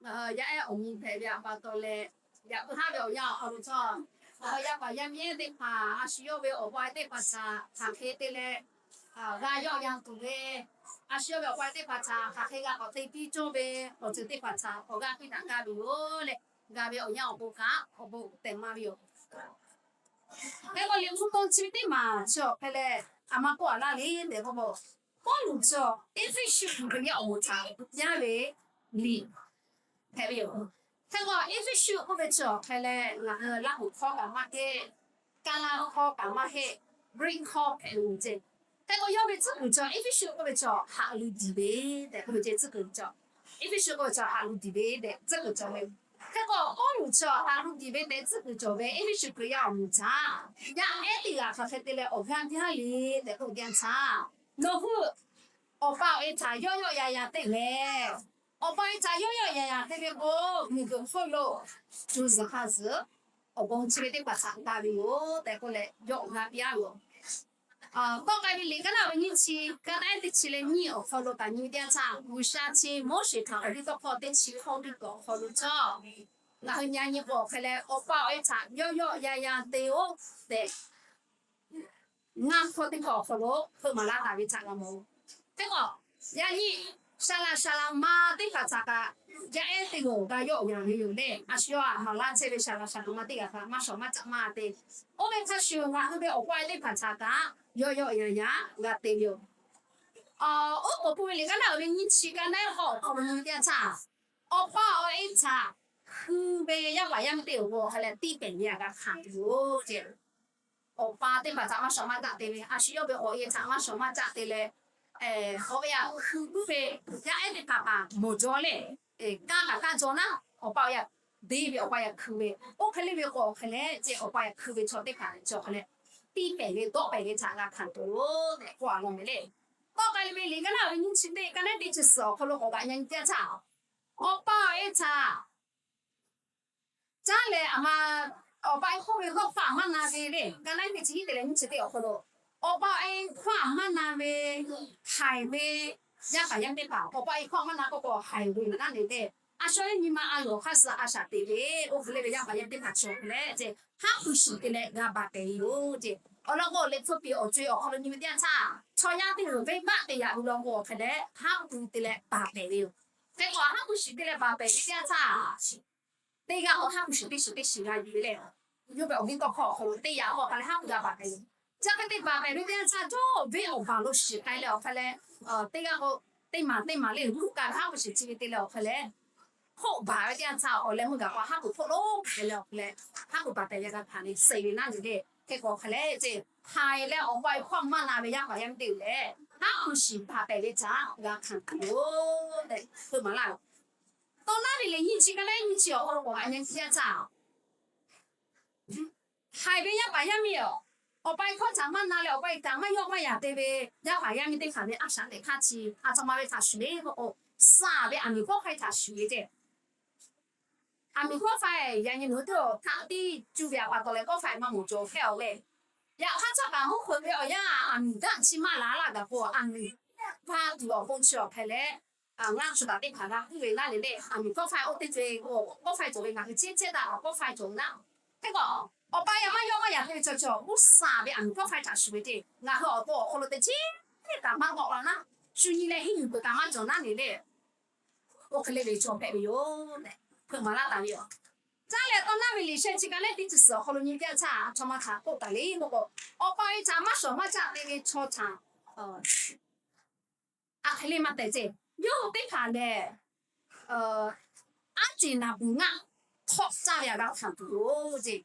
Yaˇ ehˉ awˬ nyi hpehꞈ ve pa taw leh, yaꞈ k'o haˉ ve awˬ yanˇ awˬ hk'aw lo htawˇ, yaˇ paˍ yaˇ miˇ ehˉ teˇ hpaˍ a shu yawˇ ve awˬ pa ehˉ teˇ hpaˍ htaꞈ hk'aˬ hk'e te leh g'a yawˆ yan tuˬ ve, a shu yawˇ ve awˬ pa ehˉ teˇ hpaˍ htaꞈ hk'aˬ hk'e g'a k'awꞈ te piˇ cawˇ ve awˬ ceuˬ teˇ hpaˍ htaꞈ awˬ g'aˇ piˇ daꞈ gaˇ ve yoˬ leh, g'a ve awˬ yanˇ awˬ pon kaꞈ awˬ bon tehꞈ maˇ ve yoˬ. Hk'e k'o, liꞈ mvuhˇ tawn chi ve teˇ maˬ chi awˬ hk'e leh, a ma k'oˆ a laˇ le tehꞈ k'oˆ k'o, Pawˇluꞈ chi Eˇfeˇsuꞈ Hkriꞈ yaˇ awˬ moˍ htaꞈ yaˇ ve liꞈ hpehꞈ ve yoˬ. Hk'e k'o, Eˇfeˇsuꞈ k'oˆ ve chi awˬ hk'e leh ngaˬ hui Laˇ huˍ hkawˇ kaꞈ maˇ heˆ, Kaˇlaˇ hkawˇ kaꞈ maˇ heˆ, Greek hkawˇ hpehꞈ ve yoˬ ceˇ. Hk'e k'o, yawˇ ve tcuhˉ kuiˬ cawˬ, Eˇfeˇsuꞈ k'oˆ ve chi haꞈ lu diˬ ve tehꞈ k'oˆ ve ceˇ, tcuhˉ kuiˬ cawˬ. Eˇfeˇsuꞈ k'oˆ ve chi haꞈ lu diˬ ve tehꞈ tcuhˉ kuiˬ cawˬ ve. Hk'e k'o, Pawˇluꞈ chi haꞈ lu diˬ ve tehꞈ tcuhˉ kuiˬ cawˬ ve Eˇfeˇsuꞈ Hkriꞈ yaˇ awˬ moˍ htaꞈ yaˇ ehˉ teˇ g'aˇ hk'aˬ hk'e te leh awˬ g'aˇ piˇ haˉ le tehꞈ k'oˆ ve teˇ yanˇ htaˇ, nawˬ hui awˬ pa awˬ e htaꞈ yawˆ yawˆ yan yan te leh, awˬ pa awˬ e htaꞈ yawˆ yawˆ yan yan te ve k'o, miˬguiˬ hk'oˆ lo co zuhˬ hk'a zuhˬ awˬ bon chi ve teˇ hpaˍ htaꞈ g'a ve yoˬ tehꞈ k'oˆ leh yawˆ g'a piˇ a yoˬ. Kawˆ k'ai ve liꞈ kaˉ naˆ ve nyiˇ chi, kaˉ naˆ ehˉ teˇ chi leh nyiˇ awˬ hk'aw lo kaꞈ nyi ve teˇ yanˇ htaˇ, G'uiˬsha chi Moˉseˍ htaꞈ awˬ liˇ tawˇ hkawˇ teˇ chi hk'aw teˇ kaꞈ awˬ hk'aw lo cawˬ, ngaˬ hui nyi nyi k'o awˬ hk'e leh, awˬ pa awˬ e htaꞈ yawˆ yawˆ yan yan te-oˆ tehꞈ, ngaˇ hkawˇ teˇ hkawˇ awˬ hk'aw lo hpeuꞈ maˍ laˇ taˍ ve htaꞈ g'a mawˬ. Hk'e k'o, yaꞈ nyi shaˍ laꞈ shaˍ laꞈ ma teˇ hpaˍ htaꞈ kaꞈ yaˇ ehˉ teˇ g'aˇ g'a yawˆ yan ve yoˬ leh, a shu yawˇ htaꞈ maˍ laˇ chehˇ ve shaˍ laꞈ shaˍ laꞈ ma teˇ g'aˇ kaꞈ maˇ shawˍ maˇ caˆ maˇ te. Oˇ ve hk'a shuˍ ngaˬ hui ve awˬ pa awˬ e teˇ hpaˍ htaꞈ kaꞈ yawˆ yawˆ yan yan g'a te ve yoˬ. Oˉ k'oˍ pui ve liꞈ kaˉ naˆ ve nyiˇ chi kaˉ naˆ ehˉ k'awˇ awˬ hk'aw lo nyi ve teˇ yanˇ htaˇ, awˬ pa awˬ e htaꞈ hkui ve yaˇ paˍ yaˇ miˇ teˇ g'aˇ awˬ hk'e leh tiˇ pehˍ ve htaꞈ g'a hkanˍ tuˬ yoˬ ceˇ. Awˬ pa teˇ hpaˍ htaꞈ maˇ shawˍ maˇ caˆ te ve, a shu yawˇ ve awˬ e htaꞈ maˇ shawˍ maˇ caˆ te leh, awˬ e htaꞈ hkui puiˉ ve yaˇ ehˉ teˇ hpaˍ kaꞈ mawˬ jaw leh, kaˇ kaꞈ kaˇ jaw naˉ, awˬ pa awˬ e htaꞈ deˇ ve awˬ pa awˬ e htaꞈ hkui ve, oˇ hk'e le ve k'o awˬ hk'e leh ceˇ, awˬ pa awˬ e htaꞈ hkui ve chaw teˇ hpaˍ chi awˬ hk'e leh tiˇ pehˍ ve dawˆ pehˍ ve htaꞈ g'a hkanˍ tuˬ tehꞈ k'oˆ a law meh le. Kawˆ k'ai ve liꞈ kaˉ naˆ ve nyiˇ chi teˇ kaˉ naˆ ehˉ teˇ chi suhˍ awˬ hk'aw lo k'awꞈ g'aꞈ nyi ve teˇ yanˇ htaˇ, awˬ pa awˬ e htaꞈ caˉ leh a ma, awˬ pa e hk'oˆ ve g'awˇ hk'aˇ maˇ na ve le, kaˉ naˆ ehˉ teˇ chi hiˉ te leh nyiˇ chi teˇ awˬ hk'aw lo, awˬ pa awˬ e hk'oˆ maˇ na ve haiˬ ve yaˇ paˍ yaˇ miˇ teˇ hpaˍ, awˬ pa e hk'oˆ maˇ na k'o k'o haiˬ ve naˉ le le, a shu nyi ma a loˍ hk'aˇ suh a shaꞈ teꞈ ve, oˇ hk'e le ve yaˇ paˍ yaˇ miˇ teˇ hpaˍ chi awˬ hk'e leh ceˇ, haˉ pui shiˍ te leh g'a baˬ pehˍ ve yoˬ ceˇ. Awˬ lawn k'o, liꞈ hpu piˍ awˬ co e awˬ hk'aw lo nyi ve teˇ yanˇ htaˇ, chaw yaˇ teˇ g'aˇ venˇbaˆ te yaꞈ ve law k'o awˬ hk'e leh haˉ pui te leh baˬ pehˍ ve yoˬ. Hk'e k'o, haˉ pui shiˍ te leh baˬ pehˍ ve teˇ yanˇ htaˇ, teˇ g'aˇ k'o haˉ pui shiˍ teˇ shiˍ teˇ shiˍ g'a yuˬ ve leh, yawˇ ve awˬ liˇ tawˇ hkawˇ awˬ hk'aw lo teˇ yanˇ k'o awˬ hk'e leh haˉ pui g'a baˬ pehˍ ve. Chi hk'e te baˬ pehˍ ve teˇ yanˇ htaˇ, jawˇ venˇ awˬ baˬ lo shiˍ k'ai leh awˬ hk'e leh, teˇ g'aˇ k'o teˇ maˬ teˇ maˬ le, huˉ k'ai ve haˉ pui shiˍ chi ve te leh awˬ hk'e leh, hk'oˆ baˬ ve teˇ yanˇ htaˇ awˬ leh meuˇ gaˬ k'o haˉ pui hk'oˆ lo hk'e leh awˬ hk'e leh, haˉ pui baˬ pehˍ ve g'a hkanˍ ve suh ve naˉ le le. Hk'e k'o awˬ hk'e leh ceˇ, haiˬ leh awˬ pa e hk'oˆ maˇ na ve yaˇ paˍ yaˇ miˇ teˇ g'aˇ lehˬ, haˉ pui shiˍ baˬ pehˍ ve htaꞈ g'a hkanˍ tuˬ yoˬ tehꞈ hpeuꞈ maˍ laˇ ve. Tawˇ naˉ ve liꞈ nyiˇ chi kaˉ naˆ ehˉ nyiˇ chi awˬ hk'aw lo k'awꞈ g'aꞈ nyi ve teˇ yanˇ htaˇ, haiˬ ve yaˇ paˍ yaˇ miˇ, awˬ pa e hk'oˆ htaꞈ maˇ na leh awˬ pa e htaꞈ maˇ yawˆ maˇ yan te ve yaˇ paˍ yaˇ miˇ teˇ hpaˍ ve a shaꞈ teꞈ hk'aˇ chi a htoꞈ ma ve htaꞈ shuˍ le k'o, saˍ ve aˬ miˍ hkawˇ hk'a htaꞈ shuˍ ve ceˇ. Aˬ miˍ kawˆ faiˇ yaꞈ nyi nawˬ hui teˇ g'aˇ htaꞈ tiˇ cuˇ ve pa taw leh kawˆ faiˇ maˇ mawˬ cawˬ hk'e a leh, yaꞈ hk'aˇ htaˇ kaꞈ mvuhˇ hk'oꞈ ve awˬ yanˇ aˬ miˍ daꞈ chi maˇ la laˇ gaˬ k'o, aˬ miˍ hpaˇ tuˬ awˬ pon chi awˬ hk'e leh, ngaˇ shu taˍ teˇ hpaˍ g'a huˉ ve naˉ le le, aˬ miˍ kawˆ faiˇ oˇ teˇ ceuˬ k'o, kawˆ faiˇ cawˬ ve ngaˬ hui chehˇ chehˇ taˍ kawˆ faiˇ cawˬ ve naˉ. Hk'e k'o, awˬ pa yaˇ maˇ yawˆ maˇ yan te ve chaw chaw g'uˇ saˍ ve aˬ miˍ kawˆ faiˇ htaꞈ shuˍ ve ceˇ, ngaˬ hui awˬ to awˬ hk'aw lo teˇ chiˉ kaꞈ maˇ k'awꞈ la naˉ, shu nyi leh hiˉ yuˬ peuˬ kaꞈ maˇ cawˬ naˉ le le. Oˇ hk'e le ve chaw hpehꞈ ve yoˬ tehꞈ hpeuꞈ maˍ laˇ taˍ ve yoˬ. Caˇ leh tawˇ naˉ ve liꞈ sheh chi ka lehˉ teˇ chi suhˍ awˬ hk'aw lo nyi teˇ yanˇ htaˇ, a htoꞈ ma htaꞈ k'oˆ taˍ le k'o k'o, awˬ pa awˬ e htaꞈ maˇ shawˍ maˇ caˆ te ve chaw htaꞈ a hk'e le maˇ tehˬ ceˇ. Yawˇ hui teˇ hpaˍ lehˬ, aˉ ceˬ naˍ buˬ ngaˆ hk'awˆ caˇ ve htaꞈ g'a hkanˍ tuˬ yoˬ ceˇ.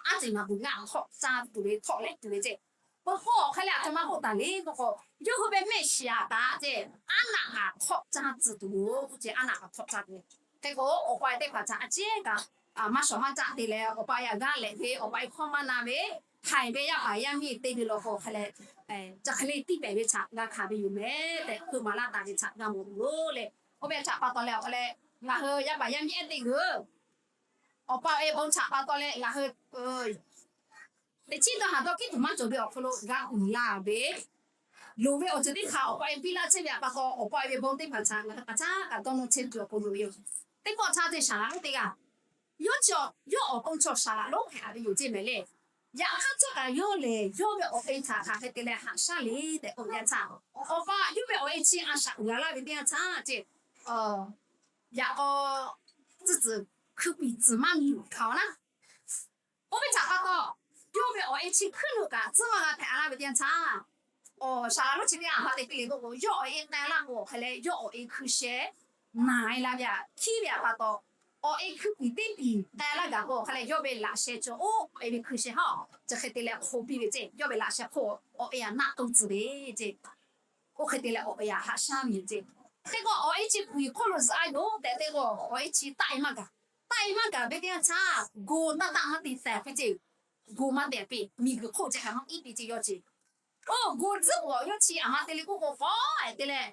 Aˉ ceˬ naˍ buˬ ngaˆ hk'awˆ caˇ tuˬ ve hk'awˆ leh tuˬ ve ceˇ. Peuˬ k'o awˬ hk'e leh a htoꞈ ma k'oˆ taˍ le k'o k'o, yawˇ hui ve mehˆ shiˍ aꞈ taꞈ ceˇ, aˉ naꞈ kaꞈ hk'awˆ caˇ tcuh tuˬ yoˬ ceˇ. Aˉ naꞈ kaꞈ hk'awˆ caˇ tuˬ. Hk'e k'o, awˬ pa awˬ e teˇ hpaˍ htaꞈ a ciˉ kaꞈ maˇ shawˍ maˇ caˆ te leh, awˬ pa awˬ e htaꞈ g'aˇ lehꞈ ve, awˬ pa awˬ e hk'awˇ maˇ na ve, haiˬ ve yaˇ paˍ yaˇ miˇ te ve law k'o hk'e leh, ca hk'e le tiˇ pehˍ ve htaꞈ g'a hkanˍ ve yoˬ mehˍ tehꞈ hpeuꞈ maˍ laˇ taˍ ve htaꞈ g'a mawˬ ve yoˬ le. Oˇ ve htaꞈ pa taw leh awˬ hk'e leh, ngaˬ hui yaˇ paˍ yaˇ miˇ ehˉ teˇ g'aˇ awˬ pa awˬ e bon htaꞈ pa taw leh ngaˬ hui teꞈ chiˉ dawˇ haˍ dawˇ hkiˉ tuˬ maˇ cawˬ ve awˬ hk'aw lo g'a uiˍ la ve, loˍ ve awˬ ceuˬ teˇ hpaˍ awˬ pa awˬ e piˇ laˇ chehˇ ve pa taw, awˬ pa awˬ e ve bon teˇ hpaˍ htaꞈ ngaˬ hui hk'aˬ htaˇ kaꞈ dawˇ nawˇ chehˇ tuˬ awˬ pon yoˬ ve yoˬ. Teˇ pawˆ htaˇ te saˍ laˍ lonˉ teˇ g'aˇ, yawˇ chi, yawˇ awˬ pon chaw saˍ laˍ lonˉ hpehꞈ ve yoˬ ceˇ mehˍ le. Yaꞈ hk'aˇ cawˇ kaꞈ yawˇ lehˬ yawˇ ve awˬ e htaꞈ hk'aˬ hk'e te leh haꞈ shaˉ le tehꞈ k'oˆ ve teˇ yanˇ htaˇ, awˬ pa yawˇ ve awˬ e chi a shaꞈ uiˍ la laˇ ve teˇ yanˇ htaˇ ceˇ, yaꞈ k'aw tcuhˉ tcuhˬ hkui piˍ tcuhˬ maˇ miˬ hkanˍ awˬ naˉ. Oˇ ve htaꞈ pa taw, yawˇ ve awˬ e chi hkuiˉ nuˆ kaꞈ tcuhˉ maˇ g'a hpehꞈ a laˇ ve teˇ yanˇ htaˇ, saˍ laˍ lonˉ chi teˇ g'aˇ hk'a te piˇ le k'oˆ k'o, yawˇ awˬ e k'ai laˇ k'o hk'a leh yawˇ awˬ e hkui sheh naˬ e la ve aꞈ hkiˉ ve aꞈ pa taw, awˬ e hkui piˍ teˇ piˍ k'ai laˇ gaˬ k'o hk'a leh yawˇ ve laꞈ sheh cawˬ oˇ awˬ e ve hkui sheh hawˉ chi hk'e te leh hk'oˆ piˇ ve ceˇ. Yawˇ ve laꞈ sheh hk'oˆ awˬ e aꞈ naˆ k'oˆ tcuhˍ ve ceˇ. Oˇ hk'e te leh awˬ e aꞈ haꞈ shaˉ ve yoˬ ceˇ. Teˇ k'o awˬ e chi piˍ hk'oˆ lo zuhꞈ a yoˬ tehꞈ te k'o, awˬ e chi taˆ e maˇ gaˬ. Taˆ e maˇ gaˬ ve teˇ yanˇ htaˇ, go taˆ taˆ maˇ te tehꞈ hk'e ceˇ, go maˇ te piˇ, miˬ guiˬ hk'oˆ ceh hk'aˬ maˇ iˉ piˇ ceˇ yawˇ ceˇ. Oˇ go tcuhˉ k'o yawˇ chi aꞈ ma te le k'oˆ k'o, fawˉ te leh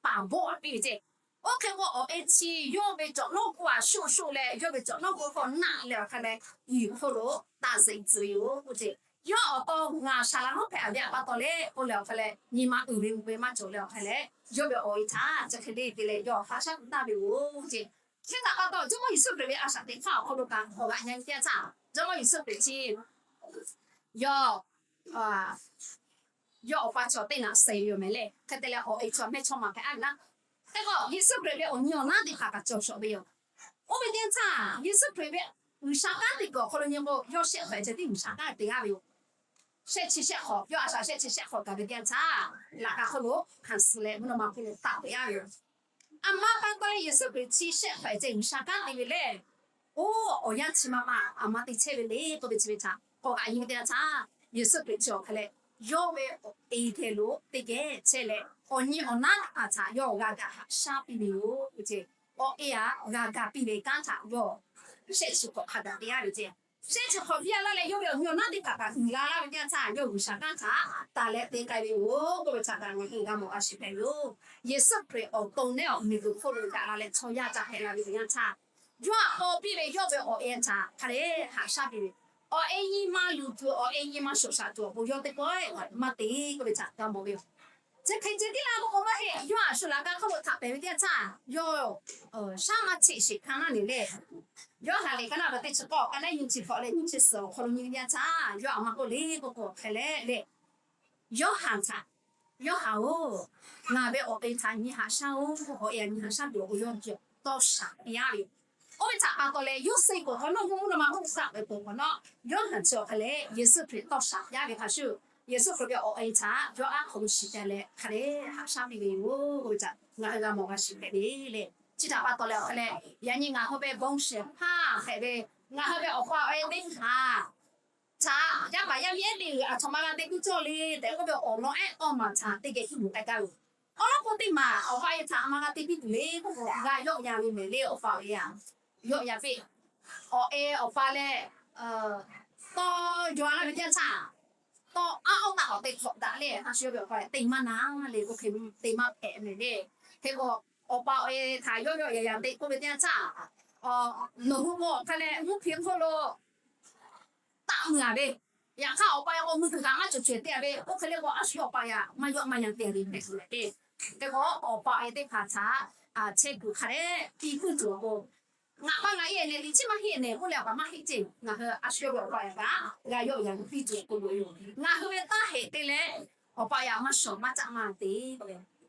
paˍ bawˆ a piˇ ve ceˇ. Oˇ hk'e k'o awˬ e chi yawˇ ve cawˬ nawˉ k'oˆ a shoˆ shoˆ leh yawˇ ve cawˬ nawˉ k'oˆ hk'aw naˆ leh awˬ hk'a leh, miˬ guiˬ hk'oˆ lo taˆ zeꞈ tcuhˍ ve yoˬ k'oˆ ceˇ. Yawˇ awˬ to ngaˬ saˍ laˍ lonˉ hpehꞈ a ve aꞈ pa taw le k'oˆ leh awˬ hk'a leh nyi ma uiˍ ve mvuh ve maˇ cawˬ leh awˬ hk'a leh, yawˇ ve awˬ e htaꞈ chi hk'e le te leh yawˇ haꞈ shaˉ taˍ ve yoˬ ceˇ. Chi htaꞈ pa taw Jawˇmawˇ Yeˍsuˆ Hkriꞈ ve a shaꞈ teꞈ hk'aˇ awˬ hk'aw lo kaꞈ k'awꞈ g'aꞈ nyi teˇ yanˇ htaˇ, Jawˇmawˇ Yeˍsuˆ Hkriꞈ chi yawˇ, yawˇ awˬ pa chaw teˇ naꞈ suh ve yoˬ mehˍ le. Hk'e te leh awˬ e chaw mehˇ chawˇ ma hpehꞈ a ve laˇ. Teˇ k'o Yeˍsuˆ Hkriꞈ ve awˬ nyi awˬ naˉ teˇ hpaˍ kaꞈ cawˬ shawˍ ve yoˬ. Oˇ ve teˇ yanˇ htaˇ Yeˍsuˆ Hkriꞈ ve G'uiˬsha kanˉ te kuiˬ awˬ hk'aw lo nyi k'o, yawˇ shehˆ hk'awꞈ ceh tiˉ G'uiˬsha kanˉ te g'aˇ ve yoˬ. Shehˆ chi shehˆ hk'awꞈ, yawˇ a shaꞈ shehˆ chi shehˆ hk'awꞈ gaˬ ve teˇ yanˇ htaˇ, laꞈ ka hk'oˆ lo hkanˍ suh leh mvuhˇ naw ma hk'oˆ lo taˆ te g'aˇ ve yoˬ. Aˬ ma pa taw leh Yeˍsuˆ Hkriꞈ chi shehˆ hk'awꞈ ceh G'uiˬsha kanˉ te ve le. Oˇ, awˬ yanˇ chi ma ma aˬ ma te chehˇ ve le k'oˆ ve chi ve htaꞈ k'awꞈ g'aꞈ nyi ve teˇ yanˇ htaˇ, Yeˍsuˆ Hkriꞈ chi awˬ hk'a leh yawˇ ve awˬ e geh lo teˇ geh chehˇ leh, awˬ nyi awˬ naˉ teˇ hpaˍ htaꞈ yawˇ g'a gaˬ haꞈ shaˉ piˇ ve yoˬ ceˇ. Awˬ e aꞈ g'a gaˬ piˇ ve kanˉ htaꞈ yawˇ shehˆ chi hk'awꞈ hk'a gaˬ te g'aˇ ve ceˇ. Shehˆ chi hk'awꞈ piˇ a laˇ leh yawˇ ve awˬ nyi awˬ naˉ teˇ hpaˍ kaꞈ uiˍ la laˇ ve teˇ yanˇ htaˇ, yawˇ G'uiˬsha kanˉ htaꞈ taˍ leh te k'ai ve yoˬ k'oˆ ve htaꞈ kaꞈ ngaˬ hui g'a mawˬ g'a shiˍ hpehꞈ ve yoˬ. Yeˍsuˆ Hkriꞈ awˬ to nehˉ awˬ miˬguiˬ hk'oˆ lo daꞈ la leh chaw yaˇ ca hpehꞈ la ve teˇ yanˇ htaˇ, yawˇ htaꞈ k'awꞈ piˇ ve yawˇ ve awˬ e htaꞈ hk'a dehꞈ haꞈ shaˉ piˇ ve, awˬ e nyi ma luˬ tuˬ, awˬ e nyi ma shoꞈ shaꞈ tuˬ awˬ pon yawˇ teˇ pawˆ maˇ te k'oˆ ve htaꞈ g'a mawˬ ve yoˬ. Chi hk'e ceh tiˉ laˇ k'oˆ k'o maˇ heˆ. Yawˇ htaꞈ shu laꞈ ka hk'oˆ lo htaꞈ pehˍ ve teˇ yanˇ htaˇ, yawˇ shaˉ maˇ cheˆ sheˍ hkanˇ naˉ ne le. Yoˇhanˬ liꞈ ka naˉ ve teˇ chi k'awˇ ka naˉ nyi chi hk'awꞈ leh nyi chi suhˍ awˬ hk'aw lo nyi ve teˇ yanˇ htaˇ, yawˇ aˬ ma k'oˆ le k'oˆ k'o hk'e leh le, Yoˇhanˬ htaꞈ, Yoˇhanˬ-oˬ, ngaˬ ve awˬ e htaꞈ nyi haꞈ shaˉ-oˬ. Awˬ e htaꞈ nyi haꞈ shaˉ tuˬ awˬ pon yawˇ tawˇ shaˍ piˇ a ve yoˬ. Oˇ ve htaꞈ pa taw leh, Yoˇseˍ k'o hk'awꞈ nawˉ mvuhˇ naw ma hk'oˆ lo taˆ ve k'o hk'awꞈ nawˉ, Yoˇhanˬ chi awˬ hk'a leh Yeˍsuˆ Hkriꞈ tawˇ shaˍ piˇ a ve hk'a shuˍ, Yeˍsuˆ Hkriꞈ ve awˬ e htaꞈ yawˇ aˉ hk'aw lo shiˍ taˍ leh hk'a dehꞈ haꞈ shaˉ piˇ ve yoˬ k'oˆ ve htaꞈ ngaˬ hui g'a mawˬ g'a shiˍ hpehꞈ ve le. Chi htaꞈ pa taw leh awˬ hk'a leh, yaꞈ nyi ngaˬ hui ve bon shehˍ hpaˇ hpehꞈ ve, ngaˬ hui ve awˬ pa awˬ e teˇ hpaˍ htaꞈ yaˇ paˍ yaˇ miˇ ehˉ teˇ g'uiˬ aˬ htoꞈ ma g'a te piˇ cawˇ le tehꞈ k'oˆ ve awˬ lawn ehˉ awˇ maˬ htaꞈ teˇ geh hiˉ muꞈ k'ai gaˇ ve yoˬ. Awˬ lawn k'o teˇ maˬ awˬ pa e htaꞈ aˬ ma g'a te piˇ tuˬ le k'oˆ k'o, g'a yawˆ yan ve mehˍ le. Awˬ pa awˬ e aꞈ yawˆ yan piˇ, awˬ e awˬ pa leh tawˇ yaw a laˇ ve teˇ yanˇ htaˇ, tawˇ aˉ awˉ taˆ awˬ te hk'awꞈ daꞈ le. A shu yawˇ ve awˬ pa te maˇ na le k'oˆ hk'e, te maˇ hpehꞈ mehˍ le. Hk'e k'o, awˬ pa awˬ e htaꞈ yawˆ yawˆ yan yan te k'oˆ ve teˇ yanˇ htaˇ, nawˬ hui k'o awˬ hk'a leh mvuhˇ hpiˇ hk'oˆ lo taˆ mui a ve, yaꞈ hk'aˇ awˬ pa e k'o mui tuˬ kaꞈ maˇ cawˬ cawehˬ te a ve, oˇ hk'e le k'o a shu yawˇ awˬ pa e aꞈ maˇ yawˆ maˇ yan te a ve hpehꞈ tuˬ le. Hk'e k'o, awˬ pa awˬ e teˇ hpaˍ htaꞈ chehˇ kuiˬ hk'a dehꞈ piˇ puiˉ tuˬ awˬ pon, ngaˬ pa ngaˬ e nehˬ liꞈ chi maˇ heˆ nehˬ k'oˆ leh awˬ pa maˇ heˆ ceˇ. Ngaˬ hui a shu yawˇ ve awˬ pa e kaꞈ g'a yawˆ yan piˇ tuˬ awˬ pon loꞈ e yoˬ. Ngaˬ hui ve taˇ heˆ te leh, awˬ pa e aꞈ maˇ shawˍ maˇ caˆ maˇ te.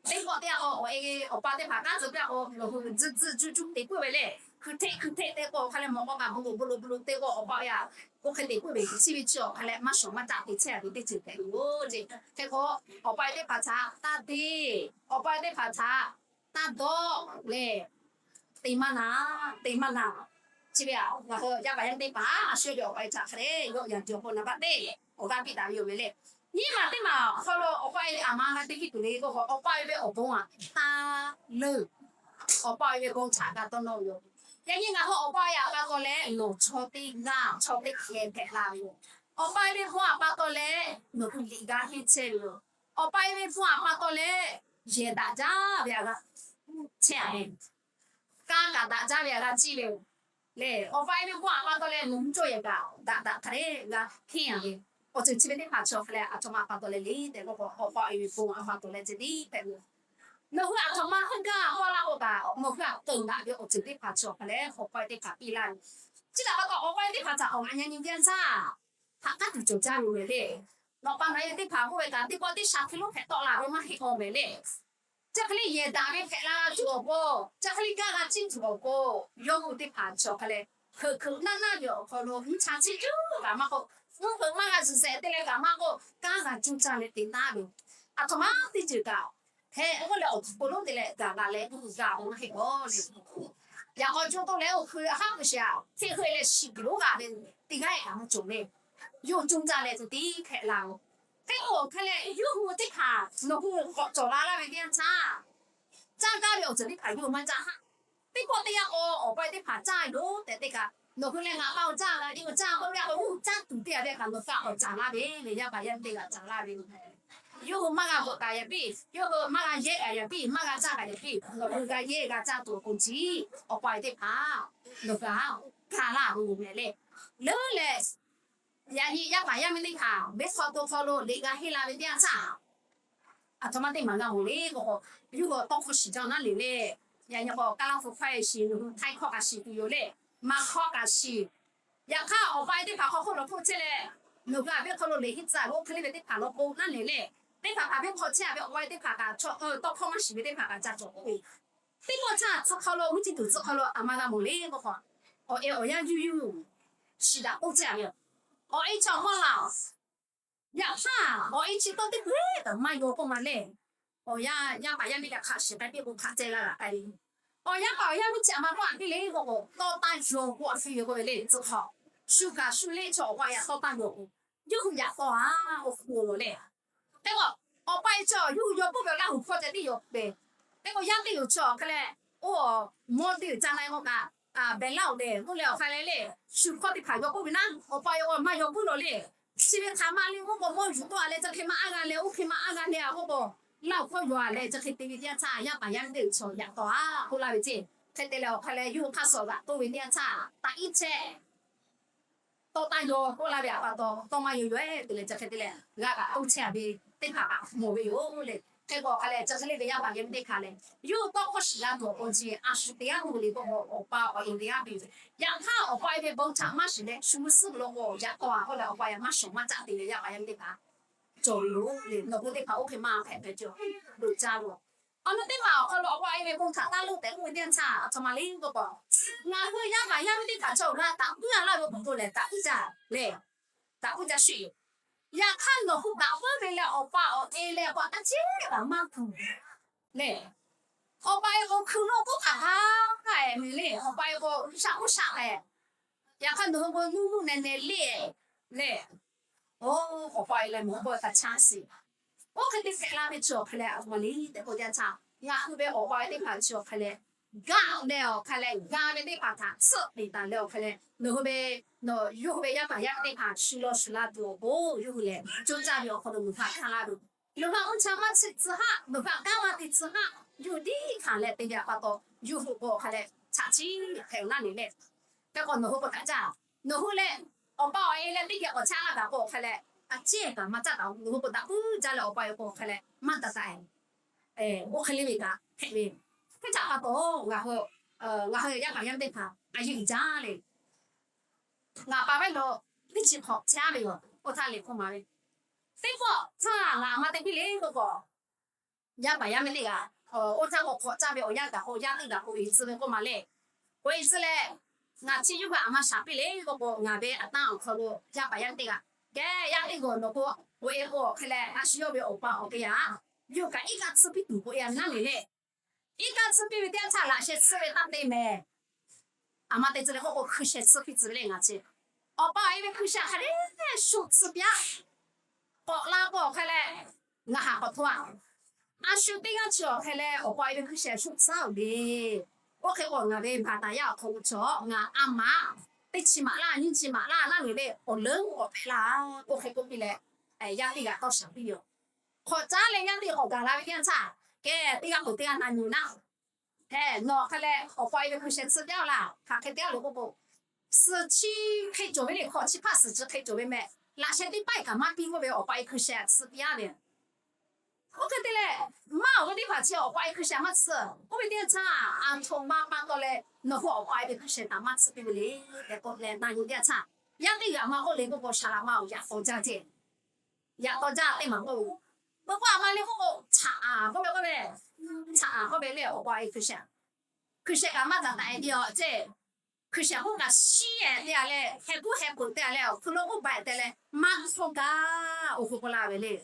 Teˇ pawˆ teˇ yanˇ k'o, awˬ e awˬ pa teˇ hpaˍ kanˉ tcuh piˇ a k'o, nawˬ hui tzuhˇ tzuhˇ juˇ juˇ te puiˉ ve le. Hkui hteˆ hkui hteˆ te k'o, awˬ hk'a leh mawꞈ k'aw kaꞈ bon loꞈ bon loꞈ bon loꞈ te k'o, awˬ pa e aꞈ oˇ hk'e te puiˉ ve chi ve chi awˬ hk'a leh maˇ shawˍ maˇ caˆ te chehˇ a ve teˇ ceuˬ hpehꞈ ve yoˬ ceˇ. Hk'e k'o, awˬ pa e teˇ hpaˍ htaꞈ taˇ deˇ, awˬ pa e teˇ hpaˍ htaꞈ taˇ dawˆ lehˬ, te maˇ na, te maˇ na. Chi ve aꞈ ngaˬ hui yaˇ paˍ yaˇ miˇ teˇ hpaˍ a shu yawˇ ve awˬ pa e htaꞈ hk'a dehꞈ yawˆ yan tuˬ awˬ pon naˍ baˆ teˇ awˬ g'aˇ piˇ daꞈ ve yoˬ ve le. Nyiˇ maˬ teˇ maˬ awˬ hk'aw lo awˬ pa e aˬ ma g'a te piˇ tuˬ le k'oˆ k'o, awˬ pa e ve awˬ bon aꞈ taˇ leuˬ. Awˬ pa e ve bon htaꞈ g'a dawˇ nawˇ ve yoˬ. Yaꞈ nyi ngaˬ hui awˬ pa e aꞈ pa taw leh nawˬ chaw teˇ g'aˇ chaw teˇ hkeh hpehꞈ la ve yoˬ. Awˬ pa e ve bon aꞈ pa taw leh nawˬ hui liꞈ g'a henˇ chehˇ ve yoˬ. Awˬ pa e ve bon aꞈ pa taw leh yehˬ daꞈ jaˇ ve aꞈ g'a chehˇ a ve, kanˇ kaꞈ daꞈ jaˇ ve aꞈ g'a ciˇ ve yoˬ. Lehˬ, awˬ pa e ve bon aꞈ pa taw leh nawˬ hui cawˇ yehˬ kaꞈ daꞈ daꞈ hk'a dehꞈ g'a henˇ a ve, awˬ ceuˬ chi ve teˇ hpaˍ chi awˬ hk'a leh aˬ htoꞈ ma pa taw leh le tehꞈ k'oˆ k'o, awˬ pa e ve bon aꞈ pa taw leh ceh tiˉ hpehꞈ ve yoˬ. Nawˬ hui aˬ htoꞈ ma heuˆ gaˇ k'awˇ laˇ k'o kaꞈ, nawˬ hui aꞈ keunˍ daꞈ ve awˬ ceuˬ teˇ hpaˍ cawˬ hk'a leh, awˬ pa teˇ hpaˍ piˇ laˇ ve. Chi htaꞈ pa taw, awˬ pa teˇ hpaˍ htaꞈ awˬ ngaˬ nyi nyi jaˇ htaˇ, htaꞈ k'aˉ tuˬ cawˬ jaˇ ve mehˍ le. Nawˬ pa nawˬ e teˇ hpaˍ k'oˆ ve kaꞈ, teˇ pawˆ teˇ sha hk'e lo hpehꞈ tawˆ la ve maˇ heˆ k'o mehˍ le. Chi hk'e le yehˬ daꞈ ve hpehꞈ la tuˬ awˬ pon, chi hk'e le gaˇ g'a ciˇ tuˬ awˬ pon, yawˇ hui teˇ hpaˍ cawˬ hk'a leh, hkeuꞈ hkeuꞈ naˇ naˇ ve awˬ hk'aw lo mvuhˇ cha ciˇ cuˉ kaꞈ maˇ k'oˆ, mvuhˇ hpeuꞈ maˇ g'a zuhˬ shehˍ te leh kaꞈ maˇ k'oˆ, kanˉ g'a cuˇ caˇ leh te taˍ ve. Aˬ htoꞈ ma teˇ ceuˬ kaꞈ heh k'oˆ leh awˬ hk'aw lo te leh gaˬ la leh g'a-o maˇ heˆ k'o le. Yaꞈ k'aw co to leh oˇ hkui a haˉ k'o shiˍ aꞈ, hk'e hk'e leh shiˍ kuiˬ lonˉ g'aꞈ ve teˇ g'aˇ kaꞈ maˇ cawˬ le. Yawˇ cuˇ caˇ leh tcuh tiˉ hpehꞈ la-o. Hk'e k'o hk'e leh yawˇ hui teˇ hpaˍ nawˬ hui k'awꞈ cawˬ la laˇ ve teˇ yanˇ htaˇ, caˇ gaˇ ve awˬ ceuˬ teˇ hpaˍ yawˇ hui maˇ caˇ haˉ. Teˇ pawˆ teˇ yanˇ k'o, awˬ pa teˇ hpaˍ caˇ loˬ tehꞈ te kaꞈ, nawˬ hui leh ngaˬ pa awˬ caˇ g'a, yawˇ hui caˇ k'oˆ ve a k'o, yawˇ hui caˇ tuˬ teˇ g'aˇ ve kaꞈ nawˬ hui aꞈ k'awꞈ caˍ laˇ ve le. Yaˇ paˍ yaˇ miˇ teˇ g'aˇ caˍ laˇ ve. Yawˇ hui maˇ g'a bvuhꞈ kaꞈ yaꞈ piˇ, yawˇ hui maˇ g'a yehˇ kaꞈ yaꞈ piˇ, maˇ g'a caˇ kaꞈ yaꞈ piˇ, nawˬ hui g'a yehˇ g'a caˇ tuˬ awˬ pon chi, awˬ pa teˇ hpaˍ nawˬ hui aꞈ gaˬ laˇ ve yoˬ mehˍ le. Leuˉ leh, yaꞈ nyi yaˇ paˍ yaˇ miˇ teˇ hpaˍ venˇ hk'aw to hk'aw lo liꞈ g'a henˇ la ve teˇ yanˇ htaˇ, aˬ htoꞈ ma teˇ maˬ g'a mawˬ le k'o, yawˇ hui tawˇ hkawˇ shiˍ jaˇ naˉ le le. Yaꞈ nyi k'o, Kaˇlaˇ hpu hkawehˇ shiˍ, nawˬ hui htaiˇ hkawˇ kaꞈ shiˍ tuˬ yoˬ le. Maˇ hkawˇ kaꞈ shiˍ. Yaꞈ hk'aˇ, awˬ pa e teˇ hpaˍ hk'aw hk'oˆ lo hpoˆ chehˇ leh, nawˬ hui aꞈ venˇ hk'aw lo liꞈ henˇ tcuh ve oˇ hk'e le ve teˇ hpaˍ lo k'o naˉ le le. Teˇ hpaˍ hpaˍ venˇ hk'aw chehˇ ve awˬ pa e teˇ hpaˍ kaꞈ chaw tawˇ hkawˇ maˇ shiˍ ve teˇ hpaˍ kaꞈ ca cawˬ k'oˆ ve. Teˇ pawˆ htaˇ tcuh hk'aw lo mvuhˇ chi tuˬ tcuh hk'aw lo aˬ ma g'a mawˬ le k'o k'o, awˬ e awˬ yanˇ yuˇ yuˇ shiˍ daꞈ k'oˆ chehˇ ve. Awˬ e chaw mawˇ la-oˬ. Yaꞈ hk'aˇ, awˬ e chi tawˇ teˇ hpaˍ kaꞈ maˇ yaw k'oˆ ma le. Awˬ yanˇ yaˇ paˍ yaˇ miˇ kaꞈ hk'aꞈ shiˍ k'ai piˇ k'o hk'aꞈ ceh g'a g'a k'ai ve. Awˬ yaˇ paˍ awˬ yaˇ miˇ chi aˬ ma k'oˆ aꞈ piˇ le k'o k'o, tawˇ taˇ yaw k'oˆ aꞈ piˇ ve k'oˆ ve le tcuh hk'aw. Shu kaꞈ shu le chaw awˬ pa yaꞈ tawˇ taˇ yaw k'o, yawˇ hui yaꞈ taw a, oˇ hk'oˆ lo le. Hk'e k'o, awˬ pa e chaw yawˇ hui yaw k'oˆ ve awˬ laˇ hu hkawˇ ceh tiˉ yaw pehˍ. Hk'e k'o, yaˇ teˇ yoˬ chaw hk'e leh, oˇ mawˇ teˇ yoˬ ca na e k'o kaꞈ, behˬ laˇ-oˬ le, oˇ leh awˬ hk'a leh le, shu hkawˇ teˇ hpaˍ yaw k'oˆ ve naˉ, awˬ pa e k'o maˇ yaw k'oˆ lawˬ le. Chi ve hk'aˬ ma le k'oˆ k'o, mawˇ yuˬ k'oˆ a leh chi hk'e ma aˉ g'a leh, oˇ hk'e ma aˉ g'a leh a k'oˆ k'o, laˇ awˬ hkawˇ yaw a leh chi hk'e te ve teˇ yanˇ htaˇ, yaˇ paˍ yaˇ miˇ teˇ yoˬ chaw yaꞈ taw a k'oˆ laˇ ve ceˇ. Hk'e te leh awˬ hk'a leh yawˇ hui hk'aˇ suh g'aꞈ toˇ ve teˇ yanˇ htaˇ, taꞈ iˉ chehˇ tawˇ taˇ yaw k'oˆ laˇ ve aꞈ pa taw, tawˇ maˇ yaw yaw-e te leh chi hk'e te leh g'a g'aꞈ toˇ chehˇ a ve teˇ hpaˍ kaꞈ mawˬ ve yoˬ le. Hk'e k'o awˬ hk'a leh chi hk'e le ve yaˇ paˍ yaˇ miˇ teˇ hpaˍ lehˬ, yawˇ hui tawˇ hkawˇ shiˍ la tuˬ awˬ pon chi a shu teˇ g'aˇ k'oˆ ve le k'o, awˬ pa awˬ e teˇ g'aˇ piˇ ve. Yaꞈ hk'aˇ awˬ pa e ve bon htaꞈ maˇ shiˍ leh shu mvuhˇ suhˉ lo k'o yaꞈ taw a k'oˆ leh awˬ pa yaꞈ maˇ shawˍ maˇ caˆ te ve yaˇ paˍ yaˇ miˇ teˇ hpaˍ cawˬ ve yoˬ le. Nawˬ hui teˇ hpaˍ oˇ hk'e maˇ hpehꞈ hpehꞈ cawˬ, loꞈ caˇ lo. Awˬ nu teˇ maˬ awˬ hk'aw lo awˬ pa e ve bon htaꞈ taˇ loˆ tehꞈ k'oˆ ve teˇ yanˇ htaˇ, aˬ htoꞈ ma le k'oˆ k'o, ngaˬ hui yaˇ paˍ yaˇ miˇ teˇ hpaˍ chaw g'a taꞈ puiˉ a laˇ ve k'oˆ k'o lehˬ, taꞈ puiˉ jaˇ le. Taꞈ puiˉ jaˇ sheˍ. Yaꞈ hk'aˇ nawˬ hui taꞈ puiˉ ve leh awˬ pa awˬ e leh awˬ pa taˇ ceˇ kaꞈ maˇ tuˬ le. Awˬ pa e k'o hkui lo k'oˆ kaꞈ ha k'ai mehˍ le. Awˬ pa e k'o shaꞈ k'oˆ shaꞈ k'ai. Yaꞈ hk'aˇ nawˬ hui k'o nuˇ nuˇ neh neh le le. Oˇ, awˬ pa e leh nawˬ hui k'o taˇ chaˇ sheˍ. Oˇ hk'e te hpehꞈ la ve chi awˬ hk'a leh aˬ htoꞈ ma le tehꞈ k'oˆ jaˇ htaˇ, ngaˬ hui ve awˬ pa e teˇ hpaˍ chi awˬ hk'a leh, gaˆ leh awˬ hk'a leh g'a ve teˇ hpaˍ htaꞈ tsuhˆ peˍ taˍ leh awˬ hk'a leh nawˬ hui ve, yawˇ hui ve yaˇ paˍ yaˇ miˇ teˇ hpaˍ shu law shu la tuˬ awˬ pon yawˇ hui lehˬ, co caˇ ve awˬ hk'aw lo nawˬ hui htaꞈ hkanˍ la ve. Nawˬ hui aꞈ uˇ chaˇ maˇ tsuhˆ tcuh haˆ, nawˬ hui aꞈ kanˉ maˇ te tcuh haˆ, yawˇ hui tiˉ hkanˍ leh te ve aꞈ pa taw, yawˇ hui k'o awˬ hk'a leh chaꞈ chiˇ hpehꞈ laˇ le le. Hk'e k'o nawˬ hui k'o htaꞈ caˇ, nawˬ hui leh awˬ pa awˬ e leh teˇ geh k'awꞈ chaˇ laˇ gaˬ k'o awˬ hk'a leh, a ciˉ kaꞈ maˇ caˇ taˍ. Nawˬ hui k'o daꞈ puiˉ jaˇ leh awˬ pa e k'o awˬ hk'a leh maˇ taˍ taˍ. Oˇ hk'e le ve kaꞈ hpehꞈ ve. Hk'e caꞈ pa taw, ngaˬ hui, ngaˬ hui yaˇ paˍ yaˇ miˇ teˇ hpaˍ a yeˇ uiˍ jaˇ le. Ngaˬ pa ve lo teˇ chi hk'awꞈ caˇ ve yoˬ. Oˇ htaˇ le k'oˆ ma ve, teˇ pawˆ htaˇ ngaˬ aˬ ma te piˇ le k'oˆ k'o, yaˇ paˍ yaˇ miˇ teˇ g'aˇ, oˇ htaˇ k'o hk'awꞈ caˇ ve awˬ yanˇ gaˬ k'o, yaˇ teˇ g'aˇ k'o e tcuh ve k'oˆ ma le. K'o e tcuh leh, ngaˬ chi yawˇ hui aˬ ma shaˍ piˇ le k'oˆ k'o, ngaˬ ve aˬ taˇ awˬ hk'aw lo yaˇ paˍ yaˇ miˇ teˇ g'aˇ, kehˬ yaˇ teˇ g'aˇ nawˬ k'o, k'o e k'o awˬ hk'a leh a shu yawˇ ve awˬ pa awˬ te yaꞈ, yawˇ kaꞈ iˉ kaˆ tsuhˇ piˇ tuˬ k'o e a naˉ le le. Iˉ kaˆ tsuhˇ piˇ ve teˇ yanˇ htaˇ laꞈ sheh tsuhˇ ve taˇ te mehˍ. Aˬ ma te tcuh le k'oˆ k'o, hkui sheh tsuhˇ piˇ tcuh ve le ngaˬ chi. Awˬ pa awˬ e ve hkui sheh hk'a dehꞈ shu tsuhˇ piˇ-aˆ. K'awꞈ la k'o awˬ hk'a leh, ngaˬ haꞈ k'awꞈ hto-a. A shu teˇ g'aˇ chi awˬ hk'a leh awˬ pa awˬ e ve hkui sheh shu tsuhˇ-aˆ le. Oˇ hk'e k'o ngaˬ ve baˬ taˍ yaˇ awˬ hk'aw lo chaw ngaˬ a maꞈ teˇ chi maꞈ laˇ nyiˇ chi maꞈ laˇ laˇ ve le awˬ leuˉ k'awꞈ hpehꞈ laˇ. Oˇ hk'e k'oˆ piˇ leh, yaˇ teˇ g'aˇ tawˇ shaˍ piˇ yoˬ. Hk'awꞈ caˉ leh yaˇ teˇ g'aˇ k'awꞈ gaˬ la ve teˇ yanˇ htaˇ, kehˬ teˇ g'aˇ k'o teˇ g'aˇ na nyi naˉ, hehˬ nawˬ hk'a leh awˬ pa awˬ e ve hkui sheh tsuhˇ piˇ-aˆ laˇ. Hk'aˬ hk'e te-aˆ le k'oˆ k'o, suhˍ chi hk'e cawˬ ve le, hk'awꞈ chi hpaˇ suhˍ chi hk'e cawˬ ve mehˍ. Laꞈ sheh teˇ paˆ kaꞈ maˇ piˇ k'oˆ ve awˬ pa awˬ e hkui sheh tsuhˇ piˇ-aˆ ve. Oˇ hk'e te leh, maˇ awˬ ve teˇ hpaˍ chi awˬ pa e hkui sheh maˇ tsuhˇ. Oˇ ve teˇ yanˇ htaˇ, a htoꞈ ma pa taw leh nawˬ hui awˬ pa e ve hkui sheh htaꞈ maˇ tsuhˇ piˇ ve le tehꞈ k'oˆ leh na nyi teˇ yanˇ htaˇ, yaˇ teˇ g'aˇ maˇ k'oˆ le k'oˆ k'o, shaˍ laꞈ ma awˬ yaꞈ taw jaˇ ceˇ. Yaꞈ taw jaˇ teˇ maˬ k'oˆ ve, maˇ k'oˆ a ma le k'oˆ k'o, chaꞈ a k'oˆ ve k'oˆ ve, chaꞈ a k'oˆ ve le awˬ pa e hkui sheh, hkui sheh kaꞈ maˇ taˍ taˍ e ve aˬ ceˇ. Hkui sheh k'oˆ kaꞈ shiˉ e te a leh, heh kuˉ heh peuˬ te a leh, hkui lo k'oˆ ba e te leh, maˇ hk'awˇ gaˇ oˇ hk'e k'oˆ laˇ ve le.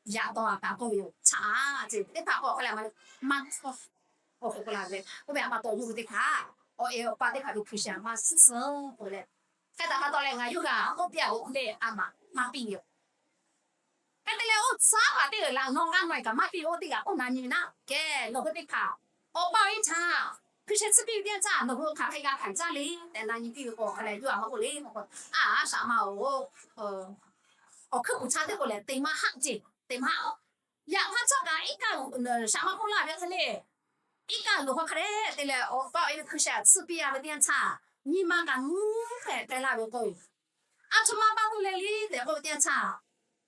Yaꞈ taw a kaꞈ k'oˆ ve yoˬ, chaꞈ a ceˇ. Teˇ hpaˍ k'awꞈ hk'a leh a ma le, maˇ hk'awˇ oˇ hk'e k'oˆ laˇ ve le. Oˇ ve a pa taw yawˇ hui teˇ hpaˍ awˬ e awˬ pa teˇ hpaˍ ve hkui sheh maˇ tsuhˇ suhˉ k'oˆ leh, hk'e taꞈ pa taw leh ngaˬ yawˇ g'a k'oˆ piˇ a ve le, a maꞈ maˇ piˇ ve yoˬ. Hk'e te leh oˇ tcuhˉ paˍ teˇ g'aˇ laꞈ naw g'aˇ naw e kaꞈ maˇ piˇ oˇ teˇ g'aˇ k'oˆ na nyi ve naˉ, kehˬ nawˬ hui teˇ hpaˍ awˬ pa awˬ e htaꞈ hkui sheh tsuhˇ piˇ ve teˇ yanˇ htaˇ nawˬ hui hk'aˬ hk'e g'a hkanˍ caˇ le tehꞈ na nyi piˇ ve k'o, hk'a leh yawˇ a maˇ k'oˆ le k'o, a a shaꞈ ma oˬ, awˬ hkuiˉ puiˍ htaˇ teˇ k'o lehˬ te maˇ haˆ ceˇ, te maˇ haˆ. Yaꞈ hk'aˇ cawˇ kaꞈ iˉ kaˆ shaꞈ ma k'oˆ laˇ ve hk'e le, iˉ kaˆ loˬ hk'aw hk'a dehꞈ te leh awˬ pa awˬ e ve hkui sheh tsuhˇ piˇ a ve teˇ yanˇ htaˇ, nyi ma kaꞈ nuˇ hpehꞈ k'ai laˇ ve k'o, a htoꞈ ma pa k'oˆ leh le tehꞈ k'oˆ ve teˇ yanˇ htaˇ,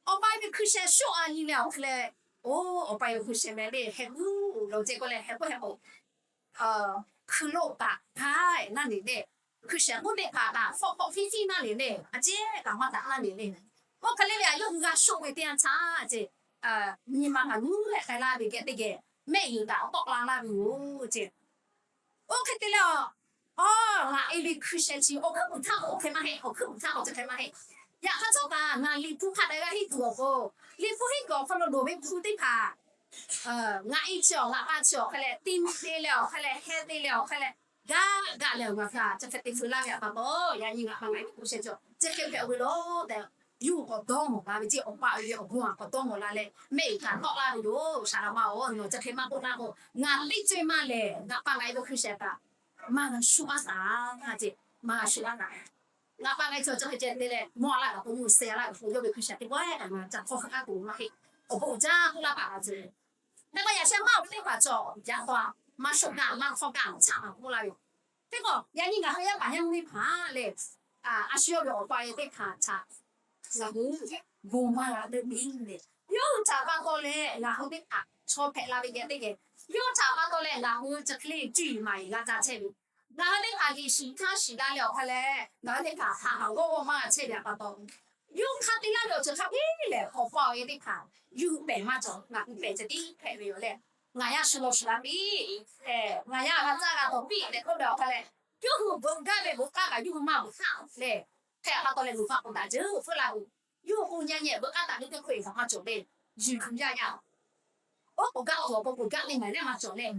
awˬ pa e ve hkui sheh shoˆ a nyi leh awˬ hk'e leh, oˇ awˬ pa e ve hkui sheh meh le heh kuˉ lo ceˇ k'oˆ leh heh kuˉ heh k'o, hkui lo kaꞈ hk'a naˉ ne le, hkui sheh k'oˆ teˇ hpaˍ kaꞈ hk'awꞈ hk'awꞈ fiˇ fiˇ naˉ ne le, a ceˉ kaꞈ maˇ taꞈ naˉ ne le. Oˇ hk'e le le a yawˇ hui g'a shoˆ ve teˇ yanˇ htaˇ ceˇ, nyi ma kaꞈ nuˇ leh k'ai laˇ ve geh teˇ geh mehˆ yuˬ kaꞈ tawˆ la laˇ ve yoˬ ceˇ. Oˇ hk'e te leh, aˬ, ngaˬ e ve hkui sheh chi awˬ hkuiˉ puiˍ htaˇ k'o oˇ hk'e maˇ heˆ, awˬ hkuiˉ puiˍ htaˇ k'o chi hk'e maˇ heˆ. Yaꞈ hk'aˇ cawˇ kaꞈ ngaˬ liꞈ hpu hk'a dehꞈ g'a henˇ tuˬ awˬ k'o, liꞈ hpu henˇ tuˬ awˬ hk'aw lo loˍ ve hpu teˇ hpaˍ, ngaˬ e chi awˬ ngaˬ pa chi awˬ hk'a leh te mi te leh awˬ hk'a leh heh te leh awˬ hk'a leh gaˇ gaˇ leh awˬ ngaˬ htaꞈ chi hk'e te feu laˇ ve pa taw, yaꞈ nyi ngaˬ pa ngaˬ e ve hkui sheh chi chi hk'e hpehꞈ ve lo tehꞈ, yawˇ hui k'awꞈ dawˇ mawˬ la ve ceˇ, awˬ pa awˬ e ve awˬ bon a k'awꞈ dawˇ mawˬ la leh mehˆ yuˬ kaꞈ tawˆ laˇ ve yoˬ. Shaˍ laꞈ ma oˬ, nawˬ chi hk'e maˇ k'oˆ laˇ k'o, ngaˬ teˇ ceuˬ maˇ lehˬ ngaˬ pa ngaˬ e ve hkui sheh kaꞈ maˇ g'a shuˆ aˉ taˍ ceˇ, maˇ g'a shuˆ aˉ taˍ. Ngaˬ pa ngaˬ e chi chi hk'e ceh te leh mawˇ a laˇ kaꞈ k'o, mvuhˇ suh a laˇ kaꞈ k'o, yawˇ ve hkui sheh teˇ pawehˇ kaꞈ ngaˬ ca hk'awˇ hk'e k'aˉ tuˬ maˇ heˆ. Awˬ bon uiˍ jaˇ k'oˆ laˇ paˍ a ce. Hk'e k'o yaꞈ sheh maˇ awˬ ve teˇ hpaˍ cawˬ yaꞈ taw a maˇ shawˆ gaˇ maˇ hk'awˇ gaˇ caꞈ a k'oˆ laˇ ve yoˬ. Teˇ k'o yaꞈ nyi ngaˬ hui yaˇ paˍ yaˇ miˇ teˇ hpaˍ lehˬ, a shu yawˇ ve awˬ pa e teˇ hpaˍ htaꞈ ngaˬ hui bon maˇ g'a leuˆ piˇ leh, yawˇ hui htaꞈ pa taw leh ngaˬ hui teˇ hpaˍ chaw hpehꞈ la ve geh teˇ geh, yawˇ hui htaꞈ pa taw leh ngaˬ hui chi hk'e le cuˇ yiˍ maˍ yiˍ g'a ca chehˇ ve, ngaˬ hui teˇ hpaˍ liꞈ shiˍ htaˇ shiˍ la leh awˬ hk'a leh ngaˬ hui teˇ hpaˍ haˍ haˍ g'awˇ g'awˇ maˇ g'a chehˇ ve pa taw, yawˇ hui hk'a te laˇ ve awˬ ceuˬ hk'a piˇ lehˬ, awˬ pa awˬ e teˇ hpaˍ yawˇ hui pehˬ maˇ cawˬ, ngaˬ hui pehˬ ceh tiˉ hpehꞈ ve yoˬ leh, ngaˬ yaˇ shu law shu la piˇ, ngaˬ yaˇ g'a caˇ g'a tawˍ piˇ tehꞈ k'oˆ ve awˬ hk'a leh, yawˇ hui beuꞈ gaˇ ve beuꞈ k'aˉ kaꞈ yawˇ hui maˇ beuꞈ hk'aˆ leh, hk'e pa taw leh luˬ hpaˆ k'oˍ daꞈ jeuˬ hpfuhˆ la ve, yawˇ hui k'o nyi nyi beuꞈ k'aˉ taˍ ve teˇ hkui eˬ htaꞈ maˇ cawˬ le, yuˬ kuiˬ yaˇ yaˇ oˉ k'oˍ gaˆ tuˬ awˬ pon k'oˍ gaˆ teˇ maˬ neˇ maˇ cawˬ leh,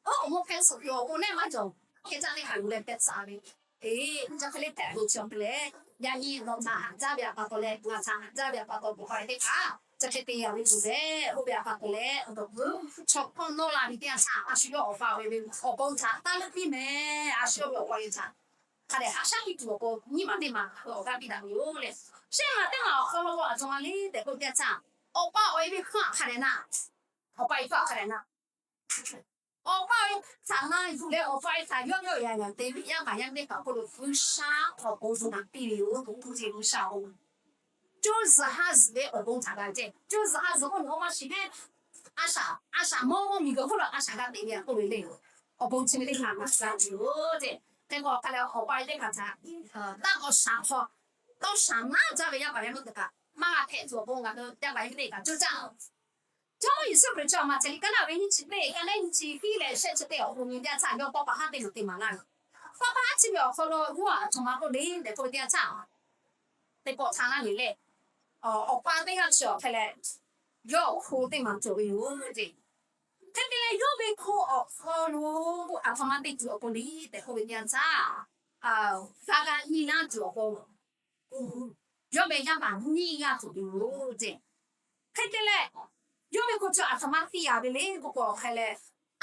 oˉ k'oˍ mawˇ hpehˇ suhˍ tuˬ awˬ pon neˇ maˇ cawˬ. Hk'e caˇ teˇ hpaˍ yuˬ leh pehꞈ tcuh ve, eˬ, nyi ca hk'e le hpehꞈ ve chi awˬ hk'e leh, yaꞈ nyi nawˬ htaꞈ haꞈ jaˇ ve pa taw leh, ngaˬ htaꞈ haꞈ jaˇ ve pa taw, bon pa e teˇ hpaˍ chi hk'e te a ve yoˬ leh, oˇ ve pa taw leh, chaw hkawˇ nawˇ la ve teˇ yanˇ htaˇ a shu yawˇ awˬ pa awˬ e ve awˬ bon htaꞈ taˇ leuˆ piˇ meh. A shu yawˇ ve awˬ pa awˬ e htaꞈ hk'a dehꞈ haꞈ shaˉ piˇ tuˬ awˬ pon nyiˇ maˬ teˇ maˬ awˬ g'aˇ piˇ daꞈ ve yoˬ leh, shehˆ maˬ teˇ maˬ awˬ hk'aw lo k'o a htoꞈ ma le tehꞈ k'oˆ ve teˇ yanˇ htaˇ, awˬ pa awˬ e ve hkawˇ hk'a dehꞈ na, awˬ pa e hkawˇ hk'a dehꞈ na, awˬ pa awˬ e htaꞈ na yuˬ leh awˬ pa e htaꞈ yawˇ yawˇ yaꞈ yaꞈ te ve yaˇ paˍ yaˇ miˇ teˇ hpaˍ hk'oˆ lo G'uiˬsha awˬ bon htaꞈ piˇ ve yoˬ. Tuˬ tuˬ ce G'uiˬsha-oˬ, co zuhˬ ha zuhˬ ve awˬ bon htaꞈ g'a ceh, co zuhˬ ha zuhˬ k'oˆ nawˬ maˇ shiˍ ve, a shaꞈ a shaꞈ mawˇ mawˇ miˬguiˬ hk'oˆ lo a shaꞈ g'a te ve k'oˆ ve le. Awˬ bon chi ve teˇ hpaˍ g'a g'a ve yoˬ ce. Hk'e k'o hk'a leh awˬ pa e teˇ hpaˍ htaꞈ taˇ k'awꞈ shaˍ hk'aw, tawˇ shaˍ naˉ jaˇ ve yaˇ paˍ yaˇ miˇ teˇ hpaˍ maˇ g'a hpehꞈ tuˬ awˬ pon ngaˬ hui yaˇ paˍ yaˇ miˇ teˇ hpaˍ coˇ caˇ Jawˇmawˇ Yeˍsuˆ Hkriꞈ chi awˬ maˬ htaꞈ liꞈ kaˉ laˇ ve nyiˇ chi teˇ kaˉ naˉ nyiˇ chi hiˉ leh shehˆ chi teˇ awˬ pon nyi teˇ yanˇ htaˇ yawˇ tawˇ pa haˉ teˇ loˬ te maˍ laˇ ve. Tawˇ pa haˉ chi ve awˬ hk'aw lo yawˇ a htoꞈ ma k'oˆ le tehꞈ k'oˆ ve teˇ yanˇ htaˇ, teˇ pawˆ htaˇ laˇ ve lehˬ, awˬ pa teˇ g'aˇ chi awˬ hk'e leh yawˇ awˬ hk'aw teˇ maˬ cawˬ ve yoˬ ce. Hk'e te leh yawˇ ve hk'aw awˬ hk'aw lo a htoꞈ ma te tuˬ awˬ pon le tehꞈ k'oˆ ve teˇ yanˇ htaˇ, g'a g'a nyi laˇ tuˬ awˬ pon yawˇ ve yaˇ paˍ nyiˇ g'aˇ tuˬ ve yoˬ ce. Hk'e te leh, yawˇ ve hk'aw chi a htoꞈ ma te a ve le k'oˆ k'o awˬ hk'e leh,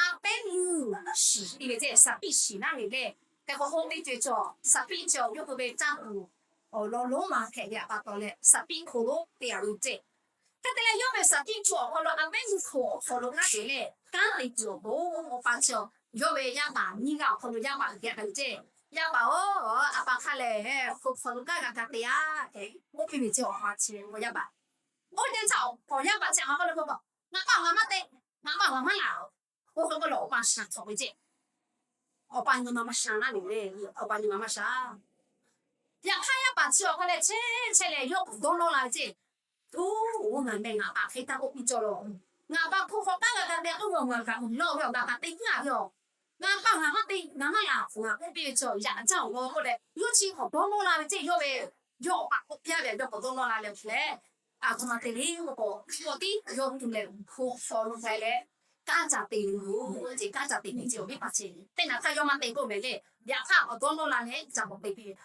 a pehˉ meuˇ shiˍ piˇ ve ce, saˍ piˆ shiˍ laˇ ve le. Hk'e k'o k'oˆ teˇ ceuˬ cawˬ, saˍ piˆ cawˬ yawˇ hui ve caˇ tuˬ awˬ lawn lonˉ ma hpehꞈ ve pa taw leh saˍ piˆ hk'aw lo te a ve ce. Hk'e te leh yawˇ ve saˍ piˆ hk'aw awˬ hk'aw lo a pehˉ meuˇ hk'aw awˬ hk'aw lo ngaˇ te leh kanˉ te tuˬ awˬ pon awˬ pa chi yawˇ ve yaˇ paˍ nyiˇ g'aˇ awˬ hk'aw lo yaˇ paˍ geh k'ai ve ce. Yaˇ paˍ-oˬ, a pa hk'a lehˬ hk'aw hk'aw lo kanˉ g'a ga te a tehꞈ k'oˆ piˇ ve ce awˬ pa chi awˬ yaˇ paˍ. Oˇ teˇ htaˇ awˬ yaˇ paˍ chi a ma k'oˆ le k'o, Ngaˬ pa ngaˬ maˇ te, ngaˬ pa ngaˬ maˇ laˬ. Oˇ hk'e k'oˆ leh awˬ pa shaˍ cawˬ ve ceˇ. Awˬ pa nyi ma maˇ sha laˇ ve le. Awˬ pa nyi ma maˇ sha. Yaꞈ hk'aˇ, yaˇ paˍ chi awˬ hk'a leh chehˇ chehˇ leh yawˇ k'awꞈ dawˇ nawˇ la ve ceˇ. Oˇ, ngaˬ meh ngaˬ pa hk'e taˇ k'oˆ piˇ cawˇ lawˬ. Ngaˬ pa hk'oˆ hk'aw taˇ g'a ga te k'oˆ ve, ngaˬ kaꞈ uiˍ lawˇ ve awˬ g'aˇ kaꞈ te piˇ a ve yoˬ. Ngaˬ pa ngaˬ maˇ te, ngaˬ maˇ laˬ, ngaˬ k'oˆ piˇ ve chaw yaꞈ jaˇ awˬ lawn k'oˆ leh, yawˇ chi k'awꞈ dawˇ nawˇ la ve ceˇ. Yawˇ ve, yawˇ awˬ pa k'awꞈ piˇ a ve, yawˇ k'awꞈ dawˇ nawˇ la leh hk'e leh, a htoꞈ ma te le k'o, yawˇ tiˉ yawˇ tuˬ leh hk'oˆ hk'aw lo k'ai leh, kanˉ ca te ve yoˬ ceˇ. Kanˉ ca te piˇ ceˇ. Awˬ viˉ paˍ chi teˇ naˍ htaˇ yawˇ maˇ te k'oˆ meh le. Yaꞈ hk'aˇ awˬ dawˇ nawˇ la leh ca k'awꞈ te piˇ ve.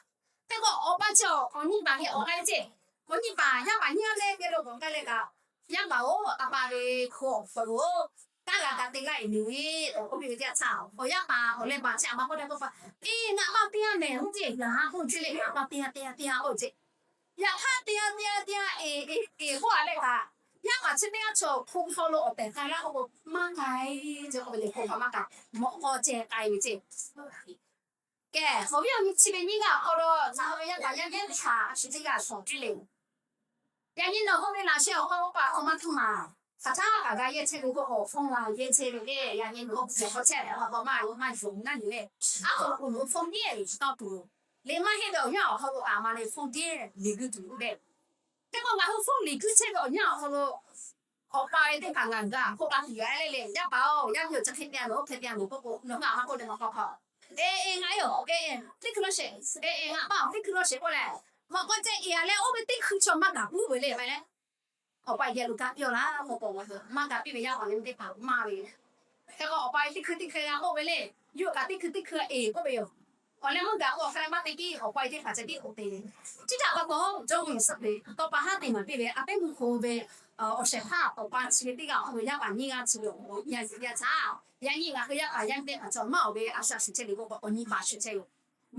Hk'e k'o, awˬ pa chi awˬ nyi paˍ geh awˬ k'ai ceˇ. Awˬ nyi paˍ yaˇ paˍ nyiˇ g'aˇ leh geh lo k'awꞈ k'ai leh kaꞈ, yaˇ paˍ-oˬ, a pa ve hk'aw awˬ hpfuhˇ-oˬ, kanˉ g'a ga te laˇ e nyi ve, k'oˆ piˇ ve teˇ yanˇ htaˇ, awˬ yaˇ paˍ awˬ leh paˍ chi a ma k'oˆ leh k'oˆ pa, eˬ, ngaˬ pa te a mehˍ k'oˆ ceˇ. Ngaˬ ha k'oˆ ceˇ le, ngaˬ pa te a, te a, te a k'oˆ ceˇ. Yaꞈ hk'aˇ te a, te a, te a, eˬ, eˬ, eˬ k'oˆ a leh kaꞈ, yaˇ paˍ chi teˇ g'aˇ chaw hk'oˆ hk'aw lo awˬ tehˬ k'ai laˇ k'oˆ k'o, maˇ k'ai ceˇ. K'oˆ ve le, hk'oˆ hk'aw maˇ k'ai, mawꞈ k'aw ceh k'ai ve ceˇ. Kehˬ, awˬ viˉ awˬ nyi chi ve nyiˇ g'aˇ awˬ hk'aw lo, ngaˬ hui ve yaˇ paˍ yaˇ miˇ htaꞈ a shu teˇ g'aˇ shawˍ piˇ le. Yaꞈ nyi nawˬ hui ve laꞈ sheh awˬ hk'aw lo pa awˬ ma htuˇ maˬ hk'aˬ htaˇ kaꞈ g'a yehˇ chehˇ ve k'o, awˬ hpfuhˇ la yehˇ chehˇ ve le. Yaꞈ nyi nawˬ hui hk'aw chehˇ leh awˬ hk'aw maˇ maˇ yonˍ naˉ yuˬ le. Aˉ hk'aw lo k'o nawˬ hui hpfuhˇ yeˇ taw tuˬ le, maˇ heˆ ve awˬ yanˇ awˬ hk'aw lo kaꞈ a ma le hpfuhˇ yeˇ liꞈ guiˇ tuˬ le. Hk'e k'o ngaˬ hui hpfuhˇ liꞈ guiˇ chehˇ ve awˬ yanˇ awˬ hk'aw lo, awˬ pa ve teˇ hpaˍ ngaˬ g'a k'oˆ k'ai tuˬ yoˬ le le. Yaˇ paˍ-oˬ, yaˇ miˇ-oˬ, chi hk'e te a nawˬ, oˇ hk'e te a nawˬ k'oˆ k'o, nawˬ hui a ma k'oˆ le, maꞈ k'aw hk'aw, eˬ eˬ, ngaˬ e-oˬ, eˬ eˬ, teˇ hkui lo sheˍ, eˬ eˬ, ngaˬ pa-oˬ, teˇ hkui lo sheˍ k'oˆ leh, maꞈ k'aw ceh eˬ a leh oˇ ve teˇ hkui chaw maˇ gaˬ puiˉ ve le, maˇ heˆ leh. Awˬ pa yehˬ lo kanˉ piˇ-oˬ laˇ k'oˆ k'o, maˇ gaˬ piˇ ve yaˇ paˍ yaˇ miˇ teˇ hpaˍ maˇ ve. Hk'e k'o awˬ pa teˇ hkui teˇ hkui g'a k'oˆ ve le, yawˇ kaꞈ teˇ hkui teˇ hkui eˬ k'oˆ ve yoˬ. Awˬ leh mvuhˇ gaˬ k'o awˬ hk'a leh maˇ te piˇ, awˬ pa teˇ hpaˍ ceh tiˉ k'oˆ te ve. Chi htaꞈ pa taw, jawˇmawˇ Yeˍsuˆ Hkriꞈ tawˇ pa haˉ te maˍ piˇ ve a pehˉ mvuhˇ hk'oˆ ve awˬ shehˍ hpaˇ awˬ pa chi ve teˇ g'aˇ awˬ hk'aw lo yaˇ paˍ nyiˇ g'aˇ chi ve awˬ hk'aw lo yaˇ nyi yaˇ htaˇ, yaˇ nyi ngaˬ hui yaˇ paˍ yaˇ miˇ teˇ hpaˍ chaw maˇ oˬ ve a shaꞈ shiˍ chehˇ le k'o, awˬ nyi paˍ shuˍ chehˇ yoˬ.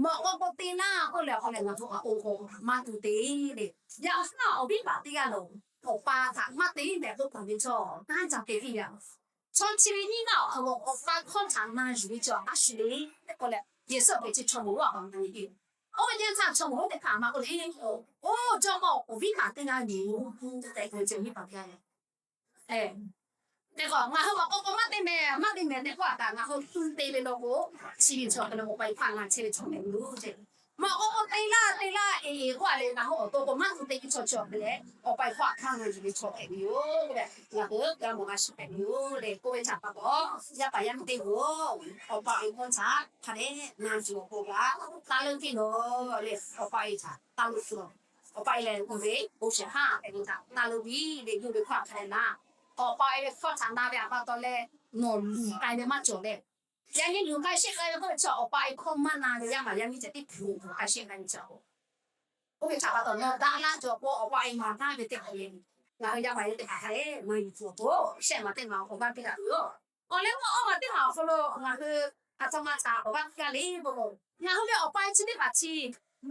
Mawꞈ k'aw k'o te laˇ k'oˆ leh awˬ hk'aw leh ngaˬ hui a k'o k'o maˇ tu te le. Yaꞈ hk'aˇ awˬ viˉ paˍ teˇ g'aˇ lo awˬ pa htaꞈ maˇ te leh k'oˆ taˍ ve chaw kanˉ ca te piˇ ve a. Chaw chi ve nyiˇ g'aˇ awˬ hk'aw lo awˬ pa hkawˇ htaꞈ na yuˬ ve chaw a shu le tehꞈ k'oˆ leh, Yeˍsuˆ Hkriꞈ chi chaw moˍ lonˉ a pa na ve. Oˇ ve teˇ yanˇ htaˇ chaw moˍ lonˉ teˇ hpaˍ maˇ k'oˆ le, oˇ jawˇmawˇ awˬ viˉ paˍ teˇ g'aˇ yoˬ tehꞈ k'oˆ ve chaw viˉ paˍ teˇ g'aˇ yoˬ. Hk'e k'o ngaˬ hui mawꞈ k'aw k'o maˇ te mehˍ, maˇ te mehˍ tehꞈ k'oˆ a kaꞈ, ngaˬ hui tu te ve law k'o, chi ve chaw hk'e le awˬ pa e hpaˇ g'a chehˇ ve chaw hpehꞈ ve yoˬ ceˇ. Mawꞈ k'aw k'o te laˇ te laˇ eˬ eˬ k'oˆ a leh, ngaˬ hui awˬ to k'o maˇ tu te ve chaw chaw hk'e leh, awˬ pa e hpaˇ hpaˇ g'a yuˬ ve chaw hpehꞈ ve yoˬ tehꞈ, ngaˬ hui g'a mawˬ g'a shiˍ hpehꞈ ve yoˬ le. K'oˆ ve htaꞈ pa taw, yaˇ paˍ yaˇ miˇ teˇ g'aˇ-oˬ, awˬ pa awˬ e hkawˇ htaꞈ hk'a dehꞈ na tuˬ awˬ pon g'a taˇ leuˆ piˇ lawˬ le. Awˬ pa e htaꞈ taˇ leuˆ piˇ lawˬ. Awˬ pa e lehˬ, oˇ ve bon shehˍ hpaˇ hpehꞈ ve htaꞈ taˇ leuˆ piˇ ve, yawˇ ve hkawˇ htaꞈ hk'a dehꞈ na. Awˬ pa e ve hkawˇ htaꞈ na ve htaꞈ pa taw leh, nawˬ luˬ k'ai ve maˇ cawˬ leh, yaꞈ nyi luˬ k'ai sheˆ k'ai ve k'oˆ ve chaw, awˬ pa e hkawˇ maˇ na ve yaˇ paˍ yaˇ miˇ ceh tiˉ hpu k'ai sheˆ k'ai ve chaw. Oˇ ve htaꞈ pa taw nawˬ daꞈ la cawˬ k'o, awˬ pa e maˍ taˍ ve teˇ hpaˍ le. Ngaˬ hui yaˇ paˍ yaˇ miˇ teˇ hpaˍ hk'a dehꞈ maˇ yuˬ tuˬ awˬ pon shehˆ maˬ teˇ maˬ awˬ g'aˇ piˇ daꞈ ve yoˬ. Awˬ leh mvuhˇ awˇ maˬ teˇ maˬ awˬ hk'aw lo ngaˬ hui a htoꞈ ma htaꞈ awˬ g'aˇ piˇ gaˇ le k'o, ngaˬ hui ve awˬ pa e chi teˇ hpaˍ chi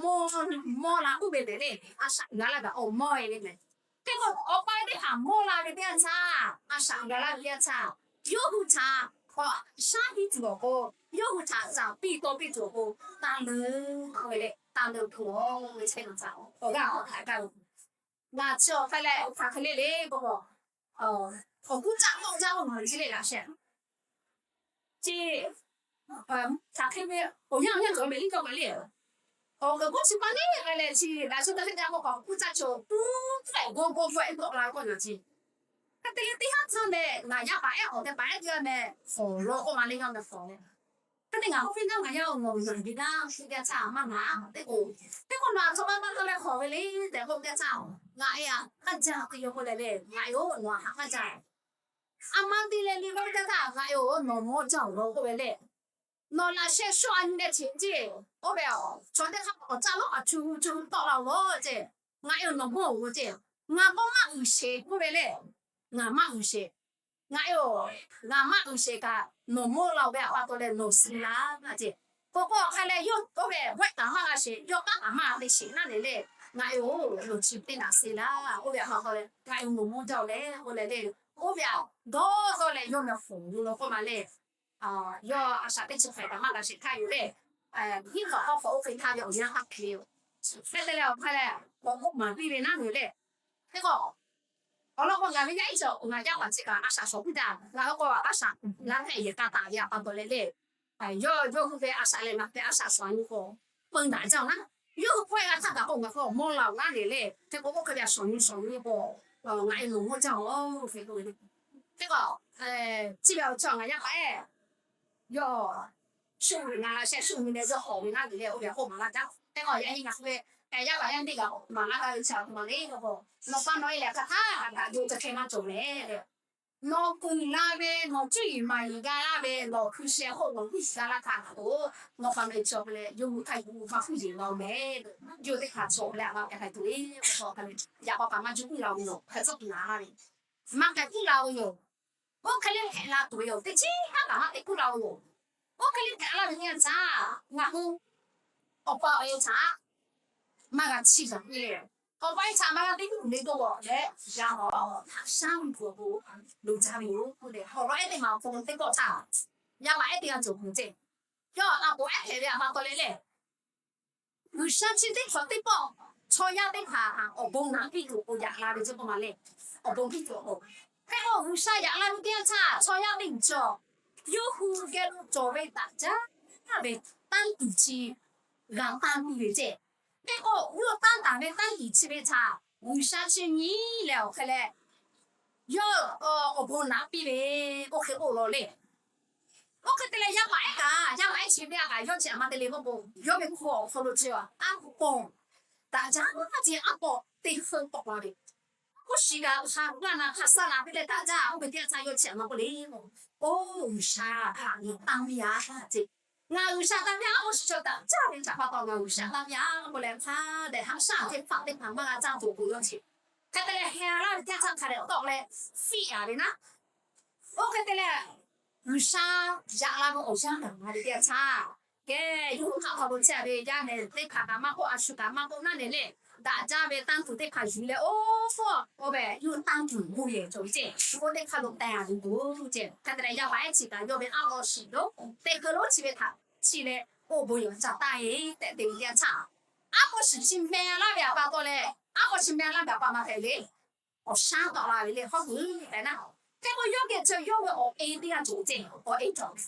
mawˇ, mawˇ la k'oˆ ve lehˬ le, a shaꞈ g'a laˇ gaˬ awˬ mawˇ e ve mehˍ. Hk'e k'o awˬ pa e teˇ hpaˍ mawˇ la ve teˇ yanˇ htaˇ, a shaꞈ g'a laˇ ve teˇ yanˇ htaˇ, yawˇ hui htaꞈ shaˉ piˇ tuˬ awˬ pon, yawˇ hui htaꞈ shaˍ piˇ taw piˇ tuˬ awˬ pon, taˇ leuˆ k'oˆ ve leh, taˇ leuˆ k'oˆ ve chehˇ na htaˇ, awˬ g'aˇ awˬ htaꞈ gaˇ ve. Ngaˬ chi awˬ hk'aˇ leh hk'aˬ hk'e le le k'o, awˬ kuˉ caˆ k'awˆ jaˇ k'oˆ maˬ chi le laꞈ sheh. Chi hk'aˬ hk'e ve awˬ yanˇ awˬ yanˇ cawˬ ve liˇ cawˇ kaꞈ le. Awˬ kuˉ chi pa neˉ k'ai leh chi laꞈ sheh taˇ hk'e jaˇ k'oˆ kaꞈ, kuˉ caˆ chaw tuˉ teh g'awˇ g'awˇ hpfuhˆ e tawˆ la k'oˆ na chi. Hk'e te leh teˇ haˉ htaˇ meh ngaˬ yaˇ paˍ ehˉ awˬ tehˬ paˍ ehˉ teˇ g'aˇ meh fawˍ law k'oˆ ma le, yaˇ meh fawˍ le. Hk'e te ngaˬ k'oˆ piˇ naˉ, ngaˬ yaˇ awˬ nawˬ ngaˬ geh naˉ teˇ g'aˇ htaˇ maˇ na, teˇ k'o, teˇ k'o nawˬ a htoꞈ ma maˇ tawˆ leh hawˬ ve le tehꞈ k'oˆ ve teˇ htaˇ, ngaˬ e a hk'aˇ jaˇ k'oˆ ve yoˬ k'oˆ leh le, ngaˬ e oˬ nawˬ a hk'aˇ jaˇ. A ma te leh le k'oˆ ve teˇ htaˇ, ngaˬ e oˬ nawˬ mawˇ jaˇ awˬ lawn k'oˆ ve le. Nawˬ laꞈ sheh shawˆ a nyi leh chi ceˇ, oˇ ve chaw teˇ hk'aˇ awˬ caˇ lawˉ a chu chu tawˆ la-oˬ ceˇ. Ngaˬ e oˬ nawˬ mawˇ oˬ ceˇ. Ngaˬ k'o maˇ uiˍ sheˍ k'oˆ ve le. Ngaˬ maˇ uiˍ sheˍ. Ngaˬ e oˬ, ngaˬ maˇ uiˍ sheˍ kaꞈ nawˬ mawˇ la-oˬ ve a pa taw leh nawˬ suh laˇ ceˇ. K'o k'o awˬ hk'aˇ leh yawˇ oˇ ve g'awehˇ taˍ maˇ g'a sheˍ, yawˇ kanˉ taˍ maˇ te sheˍ naˉ le le. Ngaˬ e oˬ nawˬ chi teˇ naꞈ suh laˇ, oˇ ve a pa taw leh ngaˬ e oˬ nawˬ mawˇ jaˇ-oˬ leh k'oˆ leh le. Oˇ ve a dawˇ dawˇ leh yawˇ meh fawˍ lo k'oˆ ma le. Yawˇ a shaꞈ teˇ chi hpehꞈ kaꞈ maˇ g'a sheˍ htaˇ yoˬ le. Hiˉ hk'awꞈ hk'awˇ hk'awꞈ oˇ hk'e htaˇ ve awˬ yanˇ hk'aˇ hk'e yoˬ. Hk'e te leh awˬ hk'aˇ leh k'awꞈ k'oˆ maˍ piˇ ve naˉ le le. Teˇ k'o Awˬ lawn k'o, ngaˬ ve yaˇ iˉ cawˬ ngaˬ yaˇ paˍ chi kaꞈ a shaꞈ shawˍ puiˉ jaˇ. Ngaˬ hui k'o a shaꞈ la hpehꞈ yehˬ k'a taˍ ve a pa taw leh le, yawˇ yawˇ hui ve a shaꞈ leh ngaˬ hui ve a shaꞈ shawˍ nyi k'o, peu daꞈ jaˇ naˉ. Yawˇ hui k'oˆ-e g'a htaˇ kaꞈ k'o, ngaˬ hui awˬ mawˇ la-oˬ naˉ le le. Hk'e k'o, oˇ hk'e ve a shawˍ nyi shawˍ nyi k'o, ngaˬ e loˍ mawˇ jaˇ-oˬ. Hk'e k'o, chi ve awˬ cawˬ ngaˬ yaˇ paˍ ehˉ, yawˇ shu ngaˬ la sheh shu nyi leh yawˇ hawˍ ve naˉ le le, oˇ ve k'oˆ maˍ laˇ jaˇ. Hk'e k'o, yaꞈ nyi ngaˬ hui ve yaˇ paˍ yaˇ teˇ g'aˇ maˍ laˇ g'a ve chi a htoꞈ ma le k'o, nawˬ pa nawˬ e lehˬ hk'aˬ htaˇ kaꞈ daꞈ jo ca hk'e maˇ cawˬ leh, nawˬ kuˬ la ve, nawˬ cuˇ yiˍ maˍ yiˍ g'a laˇ ve, nawˬ hkui sheh hk'oˆ nawˬ huˉ shiˍ g'a laˇ htaˇ kaꞈ k'o, nawˬ pa nawˬ e cawˬ leh yawˇ hui htaˇ yuˬ maˇ huˉ yeˬ la-oˬ mehˍ. Yawˇ teˇ hpaˍ cawˬ leh a la hpehꞈ k'ai tuˬ le. Yaꞈ k'aw kaꞈ maˇ juˇ kuˇ la-oˬ yoˬ. Hk'e tcuhˉ kuˬ la ve maˇ k'ai kuˇ la-oˬ yoˬ. Oˇ hk'e le hpehꞈ la tuˬ ve yoˬ. Teˇ chiˉ haˉ kaꞈ maˇ te kuˇ la-oˬ yoˬ. Oˇ hk'e le hpehꞈ laˇ ve nyi a htaˇ, ngaˬ hui awˬ pa awˬ e htaꞈ maˇ g'a chiˇ yaꞈ piˇ le. Awˬ pa awˬ e htaꞈ maˇ g'a teˇ g'uˇ le dawˇ g'awˬ leh, yaꞈ hk'aˇ haꞈ shaˉ ve awˬ bon loˍ jaˇ ve yoˬ k'oˆ leh, awˬ lawn ehˉ teˇ maˬ awˬ hk'aw lo teˇ pawˆ htaˇ, yaˇ paˍ ehˉ teˇ g'aˇ cawˬ hk'e ceˇ, yawˇ a k'oˍ ehˉ hpehꞈ ve a pa taw leh le, G'uiˬsha chi teˇ hk'awꞈ teˇ pawˆ chaw yaˇ teˇ hpaˍ awˬ bon naꞈ piˇ tuˬ k'o yaꞈ la ve ceˇ k'oˆ ma le. Awˬ bon piˇ tuˬ k'o, hk'e k'o G'uiˬsha yaꞈ la ve teˇ yanˇ htaˇ chaw yaˇ teˇ cawˬ, yawˇ hui geh lo cawˬ ve daꞈ jaˇ ve tanˇ tuˬ chi g'a tanˇ piˇ ve ceˇ. Hk'e k'o yawˇ tanˇ taˍ ve tanˇ tuˬ chi ve htaꞈ G'uiˬsha chi nyi leh awˬ hk'e leh, yawˇ awˬ bon naꞈ piˇ ve, oˇ hk'e k'oˆ law le. Oˇ hk'e te leh yaˇ paˍ ehˉ kaꞈ, yaˇ paˍ ehˉ chi teˇ g'aˇ kaꞈ yawˇ chi a ma te le k'oˆ k'o, yawˇ ve hk'oˆ awˬ hk'aw lo chi a ponˬ daꞈ jaˇ ce, a k'awꞈ te heuˆ tawˆ la ve. Oˇ shiˍ kaꞈ hk'a g'aˇ na hk'a saˇ la ve leh daꞈ jaˇ oˇ ve teˇ yanˇ htaˇ yawˇ chi a ma k'oˆ le k'o, oˇ G'uiˬsha htaꞈ ngaˬ tanˇ ve a ce. Ngaˬ G'uiˬsha tanˇ ve a, oˇ shiˍ chaw daꞈ jaˇ ve htaꞈ pa taw ngaˬ G'uiˬsha tanˇ ve a k'oˆ leh hk'a dehꞈ haꞈ shaˉ teˇ hpaˍ teˇ hpaˍ maˇ g'a caˇ tuˬ k'o yawˇ chi hk'e te leh heh laˇ ve teˇ yanˇ htaˇ hk'a dehꞈ tawˆ leh fiˆ a ve naˉ. Oˇ hk'e te leh, G'uiˬsha yaꞈ la ve awˬ yanˇ gaˬ la ve teˇ yanˇ htaˇ, kehˬ yawˇ hui hk'aˆ hk'aw lo chehˇ ve yaˇ nehˬ teˇ hpaˍ kaꞈ maˇ k'oˆ, a shu kaꞈ maˇ k'oˆ naˉ nehˬ le, daꞈ jaˇ ve tanˇ tuˬ teˇ hpaˍ yuˬ leh oˇ hpawˇ k'oˆ ve yawˇ tanˇ tuˬ bon yehˬ cawˬ ve ceˇ. Oˇ teˇ hk'aˇ lo teh a ve k'o ceˇ. Hk'e te leh yaˇ paˍ ehˉ chi kaꞈ yawˇ ve aˉ k'aw shiˍ lo teˇ hkui lonˉ chi ve htaꞈ chi leh, oˇ bon yehˬ ca taˇ e tehꞈ te ve teˇ yanˇ htaˇ, aˉ k'aw shiˍ chi meh laˇ ve a pa taw leh, aˉ k'aw shiˍ meh laˇ ve a pa ma hpehꞈ le. Awˬ shaˉ tawˆ la ve le hawˉ kuiˬ tehꞈ naˉ. Hk'e k'o yawˇ geh cawˬ yawˇ ve awˬ e teˇ g'aˇ cawˬ ceˇ. Awˬ e cawˬ,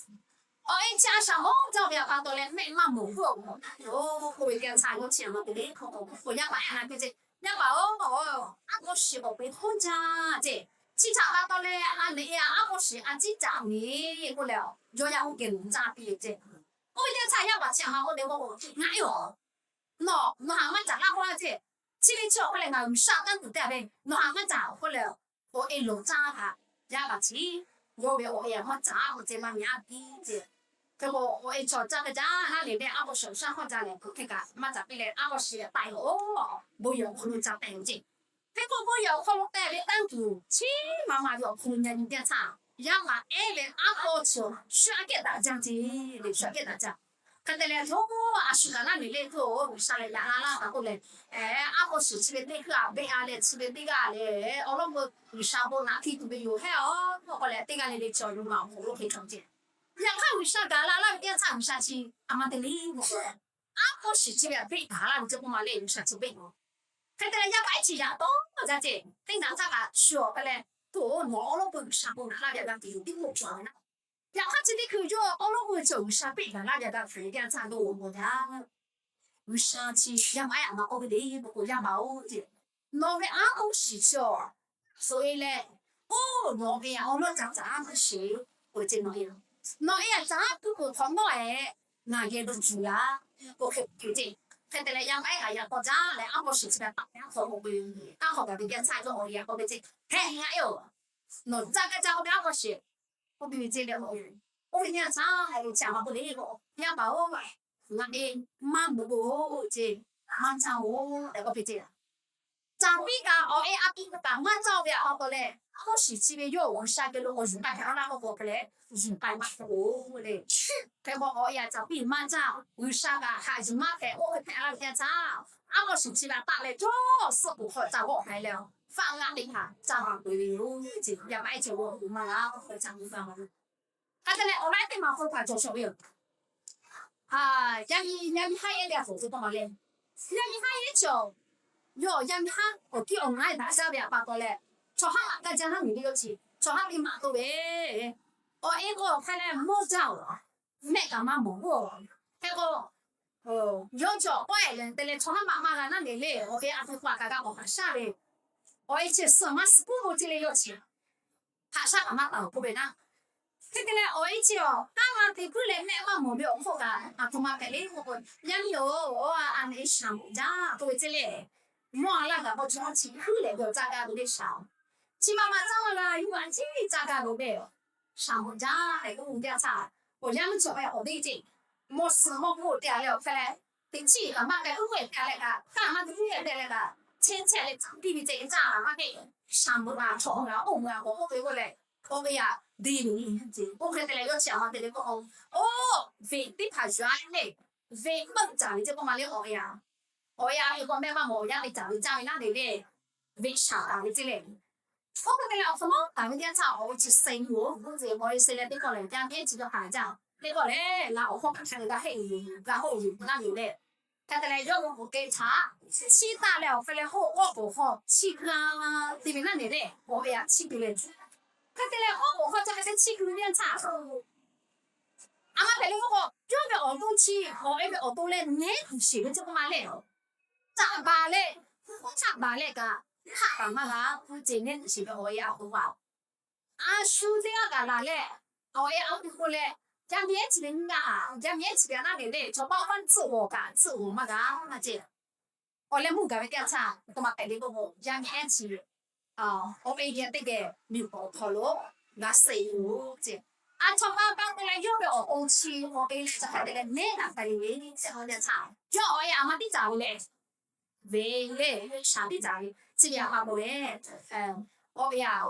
awˬ e chi a shaꞈ mawˇ jaˇ ve a pa taw leh mehˆ maˇ mawˬ hu awˬ mawˬ na yoˬ k'oˆ ve teˇ yanˇ htaˇ yawˇ chi a ma te le hk'aw k'o, yaˇ paˍ ehˉ na piˇ ceˇ, Yaˇ paˍ-oˬ, aˉ k'aw shiˍ awˬ pe hawˉ jaˇ ceˇ. Chi htaꞈ pa taw leh a nehˬ e a aˉ k'aw shiˍ a ciˉ caꞈ ve k'oˆ leh, yawˇ yaˇ oˇ geh lo caˇ piˇ ve ceˇ. Oˇ ve teˇ yanˇ htaˇ yaˇ paˍ chi a ma k'oˆ le k'o, Ngaˬ e-oˬ, nawˬ nawˬ haꞈ maˇ caꞈ laˇ k'oˆ laˇ ceˇ. Chi ve chi awˬ hk'aw leh ngaˬ G'uiˬsha tanˇ tuˬ te ve, nawˬ haꞈ maˇ caꞈ k'oˆ leh, awˬ e lawˬ caˇ kaꞈ, yaˇ paˍ chi yawˇ ve awˬ e maˇ caꞈ k'oˆ ceˇ, maˇ nyi aˉ piˇ ceˇ. Hk'e k'o awˬ e chaw caˇ ve caˇ naˉ le leh, aˉ k'aw shiˍ awˬ shaˉ hawˉ jaˇ leh k'oˆ hk'e kaꞈ maˇ caꞈ piˇ leh, aˉ k'aw shiˍ taiˍ-oˬ, bon yehˬ awˬ hk'aw lo ca teh ve ceˇ. Hk'e k'o bon yehˬ awˬ hk'aw lo teh ve tanˇ tuˬ chi ma ma ve awˬ hk'aw lo nyi nyi teˇ yanˇ htaˇ, yaˇ paˍ ehˉ leh aˉ k'aw shiˍ shu aꞈ kehˉ daꞈ jaˇ ceˇ le, shu aꞈ kehˉ daꞈ jaˇ. Hk'e te leh, Aˬ shu kaꞈ naˉ le le k'o, G'uiˬsha lehˬ yaꞈ la laˇ kaꞈ k'oˆ leh, aˉ k'aw shiˍ chi ve teˇ hkui a beˆ a leh chi ve teˇ g'aˇ lehˬ, awˬ lawn k'o G'uiˬsha bon naꞈ piˇ tuˬ ve yoˬ hehˉ-oˬ k'oˆ leh, teˇ g'aˇ le le cawˬ yoˬ ma awˬ hk'aw lo hk'e cawˬ ceˇ. Yaꞈ hk'aˇ G'uiˬsha gaˬ la laˇ ve teˇ yanˇ htaˇ G'uiˬsha chi a ma te le k'o, aˉ k'aw shiˍ chi ve a beˆ gaˬ laˇ ve ceˇ k'oˆ ma le, G'uiˬsha chi beˆ-oˬ. Hk'e te leh yaˇ paˍ ehˉ chi yaꞈ tawˆ jaˇ ceˇ, teˇ naꞈ htaˇ kaꞈ shu awˬ hk'e leh, Toˬ-oˬ, nawˬ awˬ lawn k'o G'uiˬsha bon naꞈ laˇ ve a g'a tuˬ yoˬ tiˉ k'oˆ cawˬ ve naˉ. Yaꞈ hk'aˇ chi teˇ hkui yawˇ awˬ lawn k'o chi G'uiˬsha beˆ gaˬ laˇ ve a g'a tuˬ yoˬ teˇ yanˇ htaˇ lo awˬ bon jaˇ. G'uiˬsha chi yaˇ paˍ ehˉ a ma k'oˆ ve le k'o, Yaˇ paˍ-oˬ ceˇ, nawˬ ve aˉ k'aw shiˍ chi awˬ suhˍ e leh, oˇ nawˬ ve awˬ lawn caꞈ caꞈ aˉ k'aw shiˍ k'oˆ ve ceˇ. Nawˬ e, nawˬ e aꞈ caꞈ aˉ k'aw k'oˆ hk'awꞈ nawˉ-ehˍ, ngaˬ geh lo tuˬ yaˇ k'oˆ hk'e k'oˆ ve ceˇ. Hk'e te leh yaˇ paˍ ehˉ kaꞈ yaꞈ k'aw jaˇ leh aˉ k'aw shiˍ chi ve taˆ leh aˉ k'aw k'oˆ ve, aˉ k'aw gaˬ ve teˇ yanˇ htaˇ yawˇ awˬ e a k'oˆ ve ceˇ, Hehꞈ ngaˬ e-oˬ, nawˬ caˇ kaˇ caˇ k'oˆ ve aˉ k'aw shiˍ k'oˆ piˇ ve ceˇ leh, oˇ ve teˇ yanˇ htaˇ chi a ma k'oˆ le k'o, Yaˇ paˍ-oˬ, ngaˬ e maˇ mawˬ-oˬ ceˇ, maˇ caˇ-oˬ tehꞈ k'oˆ piˇ ceˇ. Caˍ piˇ kaꞈ awˬ e a piˇ kaꞈ maˇ caˇ ve a pa taw leh, aˉ k'aw shiˍ chi ve yawˇ G'uiˬsha geh lo awˬ yuˬ k'ai hpehꞈ laˇ k'oˆ k'o hk'e leh, yuˬ k'ai maˇ hpehꞈ-oˬ le. Hk'e k'o awˬ e aꞈ caˍ piˇ maˇ caˇ, G'uiˬsha kaꞈ haꞈ yuˬ maˇ hpehꞈ, oˇ hk'e hpehꞈ laˇ ve teˇ yanˇ htaˇ, aˉ k'aw shiˍ chi ve taˆ leh cawˇ suhˆ kuˬ hk'aw ca g'awˆ k'ai leh, faˆ g'aˇ teˇ hpaˍ caˇ g'a peuˬ ve yoˬ ceˇ. Yaˇ paˍ ehˉ chi g'awˆ k'o maˇ g'a k'oˆ hk'e ca g'awˆ g'a ma lo. Hk'e te leh awˬ lawn teˇ maˬ hk'aw lo htaꞈ cawˬ shawˍ ve yoˬ. Yaˇ miˇ, yaˇ miˇ haˉ yehˉ teˇ g'aˇ cawˬ ve k'oˆ ma le. Yaˇ miˇ haˉ yehˉ cawˬ, yawˇ yaˇ miˇ haˉ awˬ tiˉ awˬ ngaˉ daꞈ jaˇ ve a pa taw leh, Chaw haˉ maꞈ gaˇ jaˇ naˉ miˬ ve yawˇ chi, chaw haˉ ve maꞈ to ve. Awˬ e k'o hk'a leh mawˇ jaˇ-oˬ, mehˆ kaꞈ maˇ mawˬ-oˬ. Hk'e k'o, yawˇ chi awˬ k'awehꞈ lehˬ te leh chaw haˉ maꞈ maˇ g'a naˉ lehˬ le, awˬ e a htoꞈ ma kaꞈ g'a k'awꞈ haꞈ shaˉ ve. Awˬ e chi suhˍ maˇ suhˍ k'oˆ ve ce le yawˇ chi haꞈ shaˉ kaꞈ maˇ taˍ-oˬ k'oˆ ve naˉ. Hk'e te leh awˬ e chi awˬ kanˉ maˇ te puiˉ leh mehˆ maˇ mawˬ ve awˬ hk'oˆ kaꞈ a htoꞈ ma hpehꞈ le k'oˆ k'o, yaˇ miˇ-oˬ, a a nehˬ shaˍ mawꞈ jaˇ k'oˆ ve ce le. Mawˇ a laˇ gaˬ k'o chaw chi hkuiˉ leh ve awˬ caˇ gaˇ ve le shaˍ. Chi ma ma caˇ maˇ g'a, yuˬ a ciˉ caˇ gaˇ ve le. Shaˍ mawꞈ jaˇ tehꞈ k'oˆ ve teˇ yanˇ htaˇ, awˬ yaˇ miˇ chaw k'ai awˬ deˇ ce, mawˇ suhˍ mawˇ k'oˆ te a leh awˬ hk'e leh, teꞈ chiˉ kaꞈ maˇ k'ai uˉ ehˍ te a leh kaꞈ, kaˇ maˇ te uˉ ehˍ te leh kaꞈ, chehˇ chehˇ leh caˇ piˇ ve ce caˇ maˇ k'ai, shaˍ meuꞈ a chaw a oˇ meuꞈ a k'awꞈ k'oˆ ve k'oˆ leh, k'awꞈ ve yaꞈ deˇ ve ce. Oˇ hk'e te leh yawˇ chi a ma te le k'o, oˇ, veꞈ teˇ hpaˍ yuˬ a le, veꞈ meuˆ caˍ ve ce k'oˆ ma le awˬ e a. Awˬ e a ve k'o mehˆ maˇ mawˬ awˬ yaˇ ve caˍ ve caˇ ve naˉ le le, veꞈ shaˍ taˍ ve ce le. Oˇ hk'e te leh awˬ hk'aw lo taˍ ve teˇ yanˇ htaˇ awˬ e chi suh nyi-oˬ, g'uˇ zeˬ awˬ e suh leh teˇ kawˆ lehˬ, yaˇ miˇ ehˉ chi g'a hkanˍ jaˇ. Teˇ kawˆ lehˬ, ngaˬ awˬ hk'aw hkanˍ hkanˍ ve g'a heˆ yuˬ, g'a hoˆ yuˬ naˉ yuˬ leh, hk'e te leh yawˇ hui k'oꞈ k'e htaꞈ chiˇ taˆ leh awˬ hk'e leh hoˆ k'awˇ k'oˍ hk'aw chiˇ g'a te ve naˉ le le, awˬ e a chiˇ te leh, hk'e te leh k'awˇ k'oˍ hk'aw ca hk'e te chiˇ k'oˍ ve teˇ yanˇ htaˇ, a ma hpehꞈ le k'oˆ k'o, yawˇ ve awˬ to chi, awˬ e ve awˬ to leh nehˉ tuˬ shiˍ ve ce k'oˆ ma le. Taꞈ baˬ leh, hk'oˆ htaˆ baˬ leh kaꞈ, hk'aˆ baˬ maˇ g'a, hk'oˆ ce nehˉ tuˬ shiˍ ve awˬ e a k'oˍ vaˬ. A shu teˇ g'aˇ kaꞈ laˬ leh, awˬ e a k'oˍ k'oˆ leh, yaˇ miˇ ehˉ chi ve nyiˇ g'aˇ, yaˇ miˇ ehˉ chi ve a naˉ le le, chaw paˇ oˇ paˇ tsuhˆ g'awˬ kaꞈ tsuhˆ g'awˬ maˇ g'a maˇ ce. Awˬ leh mvuhˇ gaˬ ve teˇ yanˇ htaˇ, a htoꞈ ma hpehꞈ le k'oˆ k'o, yaˇ miˇ ehˉ chi awˬ e geh teˇ geh miˬ k'awꞈ hk'aw lo g'a suh-e yoˬ ce. A htoꞈ ma pa taw leh yawˇ ve awˬ to chi awˬ e leh ca hk'a te leh nehˉ daꞈ k'ai ve ce. Awˬ e a htaꞈ yawˇ awˬ e a ma tiˉ caˍ ve leh, ve le, shaˍ tiˉ caˍ ve chi ve a pa taw leh, awˬ e a,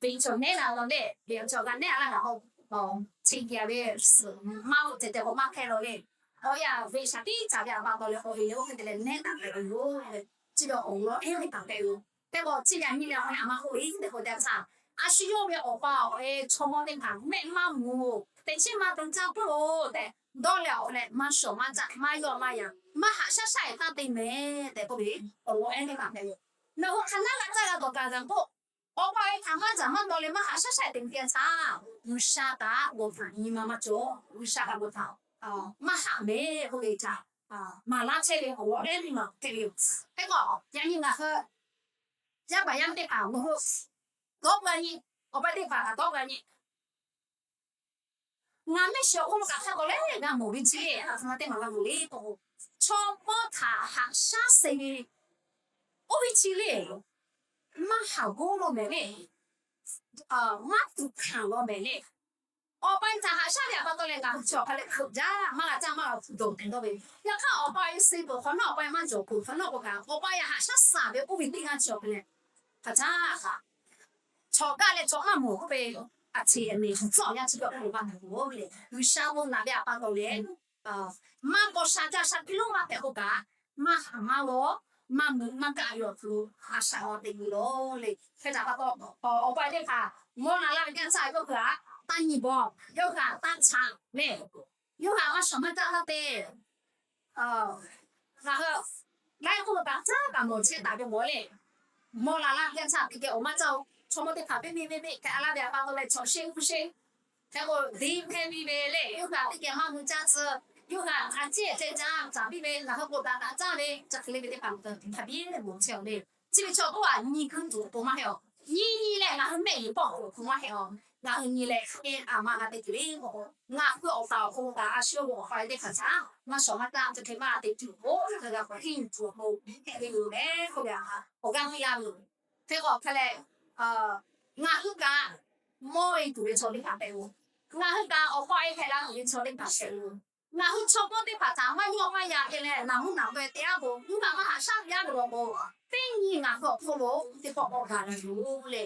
ve chaw nehˉ la law le, ve chaw g'a nehˉ a laˇ g'a k'o, chi geh ve suhˍ maˇ k'oˆ ceh ceh k'o maˇ hpehˇ law le. Awˬ e a ve shaˍ tiˉ caˍ ve a pa taw leh awˬ e leh oˇ hk'e te leh nehˉ daꞈ k'ai ve yoˬ. Chi ve awˬ lawn ehˉ ve taˍ k'ai ve. Teˇ k'o chi ve a nyi leh awˬ e a ma k'oˆ ve teˇ k'o teˇ yanˇ htaˇ, a shu yawˇ ve awˬ pa awˬ e chaw mawˇ teˇ hpaˍ mehˆ maˇ mawˬ, teꞈ chiˉ maˇ te caˇ puiˉ-oˬ tehꞈ dawˇ leh awˬ leh maˇ shawˍ maˇ caˆ maˇ yawˆ maˇ yan maˇ haꞈ shaˉ shaˉ ehˍ taˇ te mehˍ tehꞈ k'oˆ ve awˬ lawn ehˉ ve taˍ k'ai ve. Nawˬ hui hk'aˬ naˉ g'a caˇ g'a dawˬ kaꞈ gaˬ k'o, awˬ pa awˬ e htaꞈ maˇ caˍ maˇ dawˇ leh maˇ haꞈ shaˉ shaˉ ehˍ te ve teˇ yanˇ htaˇ, G'uiˬsha kaꞈ g'awˬ htaꞈ nyi ma maˇ cawˬ, G'uiˬsha kaꞈ g'awˬ htaꞈ maˇ haꞈ mehˍ k'oˆ ve htaꞈ maˍ laˇ chehˇ ve awˬ lawn ehˉ ve maˬ hpehꞈ ve yoˬ. Hk'e k'o yaꞈ nyi ngaˬ hui yaˇ paˍ yaˇ miˇ teˇ hpaˍ ngaˬ hui dawˇ g'a nyi, awˬ pa teˇ hpaˍ kaꞈ dawˇ g'a nyi. Ngaˬ mehˆ shiˍ awˬ hk'oˆ lo kaꞈ hk'a k'awꞈ leh g'a mawˬ ve chi le, a htoꞈ ma teˇ maˬ g'a mawˬ le k'o, chaw mawˇ htaꞈ haꞈ shaˉ suh ve oˇ ve chi le, maˇ haˍ g'awˇ law mehˍ le, maˇ tuꞈ hkanˍ law mehˍ le. Awˬ pa htaꞈ haꞈ shaˉ ve a pa taw leh ngaˬ hui chi awˬ hk'a leh hkeuꞈ jaˇ, maˇ g'a caˇ maˇ g'a dawˬ tuˬ dawˬ ve. Yaꞈ hk'aˇ awˬ pa awˬ e suh peuˬ hk'awꞈ nawˉ, awˬ pa maˇ cawˬ peuˬ hk'awꞈ nawˉ k'o kaꞈ, awˬ pa yaꞈ haꞈ shaˉ suh ve oˇ ve teˇ g'aˇ chi awˬ hk'a leh hk'a caˇ hk'a chaw gaˇ leh chaw maˇ mawˬ k'oˆ ve, a hti a nehˬ tuˬ tcuhˉ awˬ yanˇ chi kaꞈ k'oˆ ve maˇ mawˬ le. G'uiˬsha bon naꞈ ve a pa taw leh, maˇ k'awꞈ sha caˇ sha hk'e lonˉ maˇ hpehꞈ k'o kaꞈ, maˇ haꞈ maˇ g'awˇ, maˇ meuꞈ maˇ gaˆ ve awˬ hk'aw lo a shaꞈ g'awˇ te ve yoˬ le. Hk'e htaꞈ pa taw, awˬ pa teˇ hpaˍ mawˇ na laˇ ve teˇ yanˇ htaˇ yawˇ hui htaꞈ taˇ nyi bawˬ, yawˇ hui htaꞈ taˇ chaꞈ le, yawˇ hui htaꞈ maˇ shawˍ maˇ caˆ laˇ te. Ngaˬ hui laiˉ k'oˆ lo kaꞈ caˉ kaꞈ mawˬ chehˇ taˍ ve mawˬ le. Mawˇ la laˇ ve teˇ yanˇ htaˇ teˇ geh awˬ maˇ caˇ-oˬ. Chaw mawˇ teˇ hpaˍ piˇ piˇ piˇ piˇ hk'e a laˇ ve a pa taw leh chaw sheˆ g'uˇ sheˆ hk'e k'o, diˇ hk'e piˇ ve le. Yawˇ hui htaꞈ teˇ geh maˇ hui caˇ tcuh, yawˇ hui htaꞈ a ciˉ ceh caˇ caˍ piˇ ve, ngaˬ hui k'oꞈ daꞈ daꞈ caˇ ve, ca hk'e le ve teˇ hpaˍ hk'a biˇ mawˬ chehˇ-oˬ le. Chi ve chaw k'oˆ a nyi kuiˬ tuˬ awˬ pon maˇ heˆ-oˬ. Nyi nyi leh ngaˬ hui mehˆ yuˬ pawˆ awˬ pon maˇ heˆ-oˬ. Ngaˬ hui nyi leh hk'e a ma g'a te tuˬ le k'o, ngaˬ hui awˬ taˍ awˬ hk'aw lo kaꞈ a shu yawˇ ve awˬ pa ve teˇ hpaˍ htaꞈ maˇ shawˍ maˇ caˆ, chi hk'e maˇ g'a te tuˬ k'o, ngaˬ hui g'a k'awꞈ henˇ yuˬ tuˬ awˬ pon hpehꞈ ve yoˬ le k'oˆ ve, awˬ g'aˇ hui yaˇ ve yoˬ. Hk'e k'o hk'e leh, ngaˬ hui kaꞈ mawˇ e tuˬ ve chaw teˇ hpaˍ hpehꞈ-oˬ. Ngaˬ hui kaꞈ awˬ pa e hpehꞈ la tuˬ ve chaw teˇ hpaˍ hpehꞈ-oˬ. Ngaˬ hui chaw mawˇ teˇ hpaˍ htaꞈ maˇ yawˆ maˇ yan te leh naˍ mvuhˇ naˍ veh te-a k'o, mvuhˇ hpaˍ maˇ haꞈ shaˉ yaˇ ve law k'o, teˇ nyi ngaˬ hui awˬ hk'oˆ lo teˇ pawˆ k'awꞈ gaˬ la yoˬ le.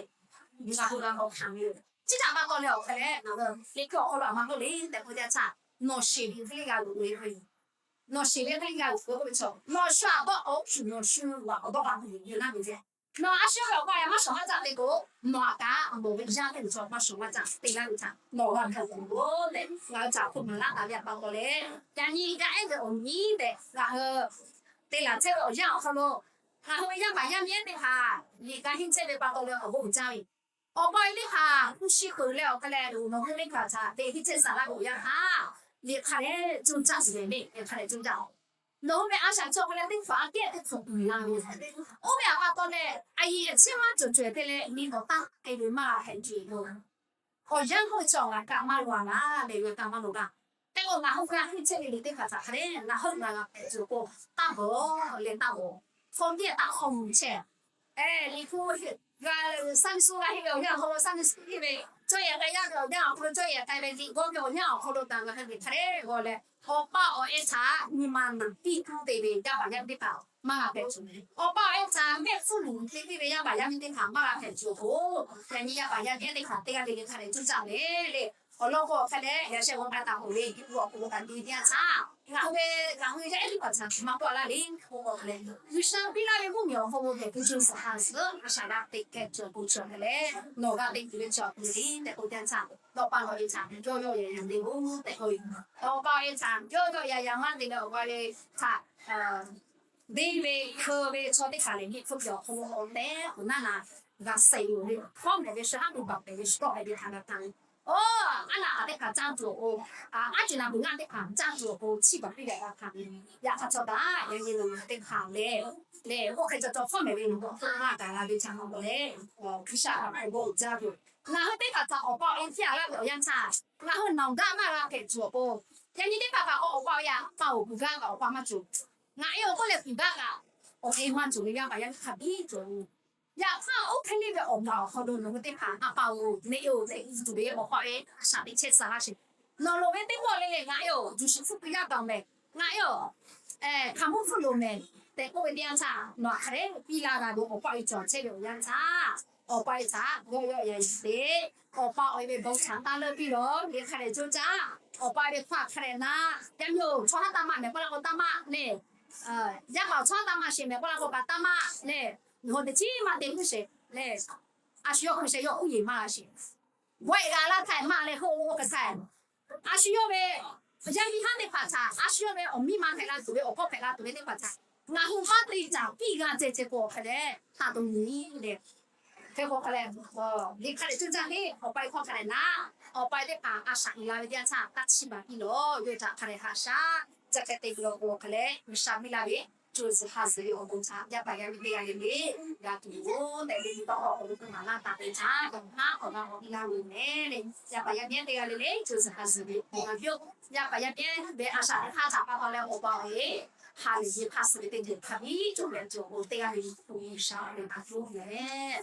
Ngaˬ hui g'a k'awꞈ hkanˍ ve yoˬ. Chi htaꞈ pa taw leh awˬ hk'e leh ngaˬ hui liꞈ hkui awˬ hk'aw lo a ma k'oˆ le tehꞈ k'oˆ ve teˇ yanˇ htaˇ, nawˬ sheˍ ve teˇ g'aˇ g'uiˬ ve, nawˬ sheˍ ve teˇ g'aˇ g'uiˬ ve k'oˆ ve chaw, nawˬ shu a dawˇ k'o shu nawˬ shu a awˬ dawˇ g'a k'oˆ ve yoˬ laˇ ve le. Nawˬ a shu ve awˬ pa yaꞈ maˇ shawˍ maˇ caˆ te k'o, nawˬ a kaꞈ a mawˬ ve yaˇ teˇ g'uiˬ chaw maˇ shawˍ maˇ caˆ te laˇ ve htaꞈ nawˬ g'a hkanˍ tuˬ yoˬ le. Ngaˬ hui htaꞈ hk'oˆ maˍ laˇ taˍ ve a pa taw leh, yaꞈ nyi g'a ehˉ ve awˬ nyi tehꞈ ngaˬ hui te laˬ chehˇ ve awˬ yanˇ awˬ hk'aw lo Ngaˬ hui ve yaˇ paˍ yaˇ miˇ teˇ hpaˍ liꞈ g'a henˇ chehˇ ve pa taw leh awˬ bon uiˍ jaˇ ve, awˬ pa e teˇ hpaˍ hpu shi peuˬ leh awˬ hk'a leh nawˬ hui teˇ hpaˍ htaꞈ te henˇ chehˇ saˍ laˇ ve awˬ yanˇ htaˇ, liꞈ hk'a leh coˇ caˇ tuˬ ve le, liꞈ hk'a leh coˇ caˇ. Nawˬ hui ve a shaꞈ cawˬ hk'a leh teˇ hpaˍ aꞈ kehˉ teˇ hk'awꞈ uiˍ la ve, oˇ ve awˬ pa taw leh a yi a chiˇ maˇ cawˬ cawˬ te leh liꞈ awˬ taˇ te ve maˇ g'a hpehꞈ tuˬ yoˬ. Awˬ yanˇ k'oˆ ve chi awˬ g'aꞈ kaꞈ maˇ loˍ a laˇ leh, g'a kaꞈ maˇ loˍ laˇ. Teˇ k'o ngaˬ hui g'a henˇ chehˇ ve liꞈ teˇ hpaˍ htaꞈ hk'a leh ngaˬ hui ngaˬ g'a hpehꞈ tuˬ awˬ pon taˇ bawˬ leh taˇ bawˬ, hkawˇ teˇ taꞈ hk'aw mvuhˬ chehˇ. Liꞈ hpu g'a Sunday school g'a henˇ ve awˬ yanˇ awˬ hk'aw lo Sunday school henˇ ve, cawˇ yehˬ k'ai yaˇ ve awˬ yanˇ awˬ hk'aw lo cawˇ yehˬ k'ai ve, liꞈ g'awˇ ve awˬ yanˇ awˬ hk'aw lo taꞈ ngaˬ hui liꞈ hk'a leh g'aw leh, awˬ pa awˬ e htaꞈ nyi ma naˬ piˇ tuˬ te ve yaˇ paˍ yaˇ miˇ teˇ hpaˍ maˇ g'a hpehꞈ tuˬ. Awˬ pa awˬ e htaꞈ mehˆ hpfuhˇ luˬ te piˇ ve yaˇ paˍ yaˇ miˇ teˇ hpaˍ maˇ g'a hpehꞈ tuˬ awˬ pon, yaꞈ nyi yaˇ paˍ yaˇ miˇ teˇ hpaˍ teˇ g'aˇ le le hk'a leh coˇ caˇ ve le. Awˬ lawn k'o awˬ hk'a leh yaꞈ sheh g'aw k'ai taˍ k'oˆ ve, awˬ k'oˍ taˍ te teˇ yanˇ htaˇ, ngaˬ hui ve ngaˬ hui yaˇ ehˉ teˇ hpaˍ htaꞈ maˇ kawˆ laˇ le k'oˆ k'o hk'a leh, G'uiˬsha piˇ laˇ ve mvuhˇmiˬ awˬ hk'aw lo hpehꞈ tuˬ cawˬ suhˍ ha suhˍ a shaꞈ g'a teꞈ kehˬ cawˬ k'o cawˬ hk'a leh, nawˬ g'a teꞈ tuˬ ve cawˬ tuˬ le tehꞈ k'oˆ teˇ yanˇ htaˇ, nawˬ pa nawˬ e htaꞈ yawˇ yawˇ yaꞈ yaꞈ le oˬ tehꞈ k'oˆ ve, awˬ pa awˬ e htaꞈ yawˇ yawˇ yaꞈ yaꞈ maˇ te leh awˬ pa awˬ e htaꞈ deˇ ve hkeu ve chaw teˇ hpaˍ lehˬ, liꞈ hpu ve awˬ hk'aw lo awˬ tehˉ awˬ naˉ na g'a seˍ yoˬ le. Fawˉ mehˍ ve shu haˉ tuˬ baˬ pehˍ ve shu tawˆ hpehꞈ ve htaꞈ g'a hkanˍ ve. Oˇ, aˉ naˆ kaꞈ teˇ hpaˍ caˇ tuˬ awˬ pon, aˉ cuˬ naˬ puˬ ngaˇ teˇ hpaˍ caˇ tuˬ awˬ pon chiˇ baˬ piˇ leh g'a hkanˍ ve, yaꞈ hk'aˇ chaw taꞈ yaꞈ nyi lo teˇ hpaˍ lehˬ, lehˬ oˇ hk'e cawˬ cawˬ fawˉ mehˍ ve nawˬ k'awꞈ hk'aˇ maˇ gaˬ la ve htaꞈ k'oˆ leh, G'uiˬsha htaꞈ awˬ bon uiˍ jaˇ ve, ngaˬ hui teˇ hpaˍ htaꞈ awˬ pa awˬ e hpiˇ a laˇ ve awˬ yanˇ htaˇ, ngaˬ hui nawˬ gaˇ maˇ g'a hpehꞈ tuˬ awˬ pon, yaꞈ nyi teˇ hpaˍ kaꞈ k'o awˬ pa awˬ e htaꞈ pa awˬ kuˬ gaˇ kaꞈ awˬ pa maˇ cawˬ. Ngaˬ e awˬ k'oˆ leh kuˬ gaˇ kaꞈ awˬ e maˇ cawˬ ve yaˇ paˍ yaˇ miˇ hk'a biˇ cawˬ ve. Yaꞈ hk'aˇ oˇ hk'e le ve awˬ gaˬ awˬ hk'aw lo nawˬ hui teˇ hpaˍ a pa oˬ, neˇ oˬ tehꞈ tuˬ ve awˬ pa awˬ e a shaꞈ teꞈ chehˇ tcuh laˇ sheˍ. Nawˬ loˍ ve teˇ pawˆ le le, ngaˬ e awˬ yuˬ shiˍ hpfuhˇ tuˬ yaˇ gaˬ mehˍ, ngaˬ e awˬ hkaˍ mvuhˇ hpfuhˇ loˍ mehˍ tehꞈ k'oˆ ve teˇ yanˇ htaˇ, nawˬ hk'a leh piˇ laˇ g'a ve awˬ pa awˬ e cawˬ chehˇ ve awˬ yanˇ htaˇ, awˬ pa awˬ e htaꞈ g'awˇ yawˆ yaꞈ yaꞈ te, awˬ pa awˬ e ve bon htaꞈ taˇ leuˆ piˇ lawˬ le hk'a leh coˇ caˇ. Awˬ pa awˬ e ve hk'aˇ hk'a leh naˉ, yaˇ miˇ oˬ, chaw haˉ taˇ maˇ mehˍ k'oˆ laˇ k'o taˇ maˇ le. Yaˇ paˍ chaw haˉ taˇ maˇ sheˍ mehˍ k'oˆ laˇ k'o kaꞈ taˇ maˇ le. Nawˬ hui teꞈ chiˉ maˇ te g'uˇ sheˍ le. A shu yawˇ hk'u sheh yawˇ uˉ yeˬ maˇ g'a sheˍ. G'awˇ e g'a laˇ htaˇ maˇ leh heuˆ oˇ hk'e htaˇ, a shu yawˇ ve yaˇ miˇ haˉ teˇ hpaˍ htaꞈ a shu yawˇ ve awˬ miˇ ma hpehꞈ la tuˬ ve awˬ hkawˇ hpehꞈ la tuˬ ve teˇ hpaˍ htaꞈ ngaˬ hui maˇ te caˍ piˇ g'a ceh ceh k'o hk'a leh taˇ to nyi le. Hk'e k'o hk'a leh, liꞈ hk'a leh coˇ caˇ le, awˬ pa awˬ e hk'aˇ hk'a leh naˉ, awˬ pa awˬ e teˇ hpaˍ a shaꞈ uiˍ la ve teˇ yanˇ htaˇ taˇ chiˇ baˬ piˇ lawˬ. Yawˇ htaꞈ hk'a leh haꞈ shaˉ ca hk'e te ve awˬ pon hk'a leh G'uiˬsha piˇ laˇ ve co zuhˬ ha zuhˬ ve awˬ bon htaꞈ yaˇ paˍ yaˇ miˇ teˇ g'aˇ le le g'a tuˬ yoˬ tehꞈ le, nyi taw awˬ hk'aw lo k'oˆ maˍ laˇ taˍ ve htaˇ, dawˇ haˉ awˬ g'aˇ awˬ piˇ laˇ ve mehˍ le. Yaˇ paˍ yaˇ miˇ teˇ g'aˇ le le co zuhˬ ha zuhˬ ve awˬ g'aˇ piˇ-oˆ. Yaˇ paˍ yaˇ miˇ ve a shaꞈ teꞈ hk'aˇ htaꞈ pa taw leh awˬ pa awˬ e ha lehˬ yeˬ hk'aˇ suh ve teˇ ceuˬ hk'a biˇ cawˬ leh cawˬ awˬ teˇ g'aˇ le le G'uiˬsha ve a cuˇ leh,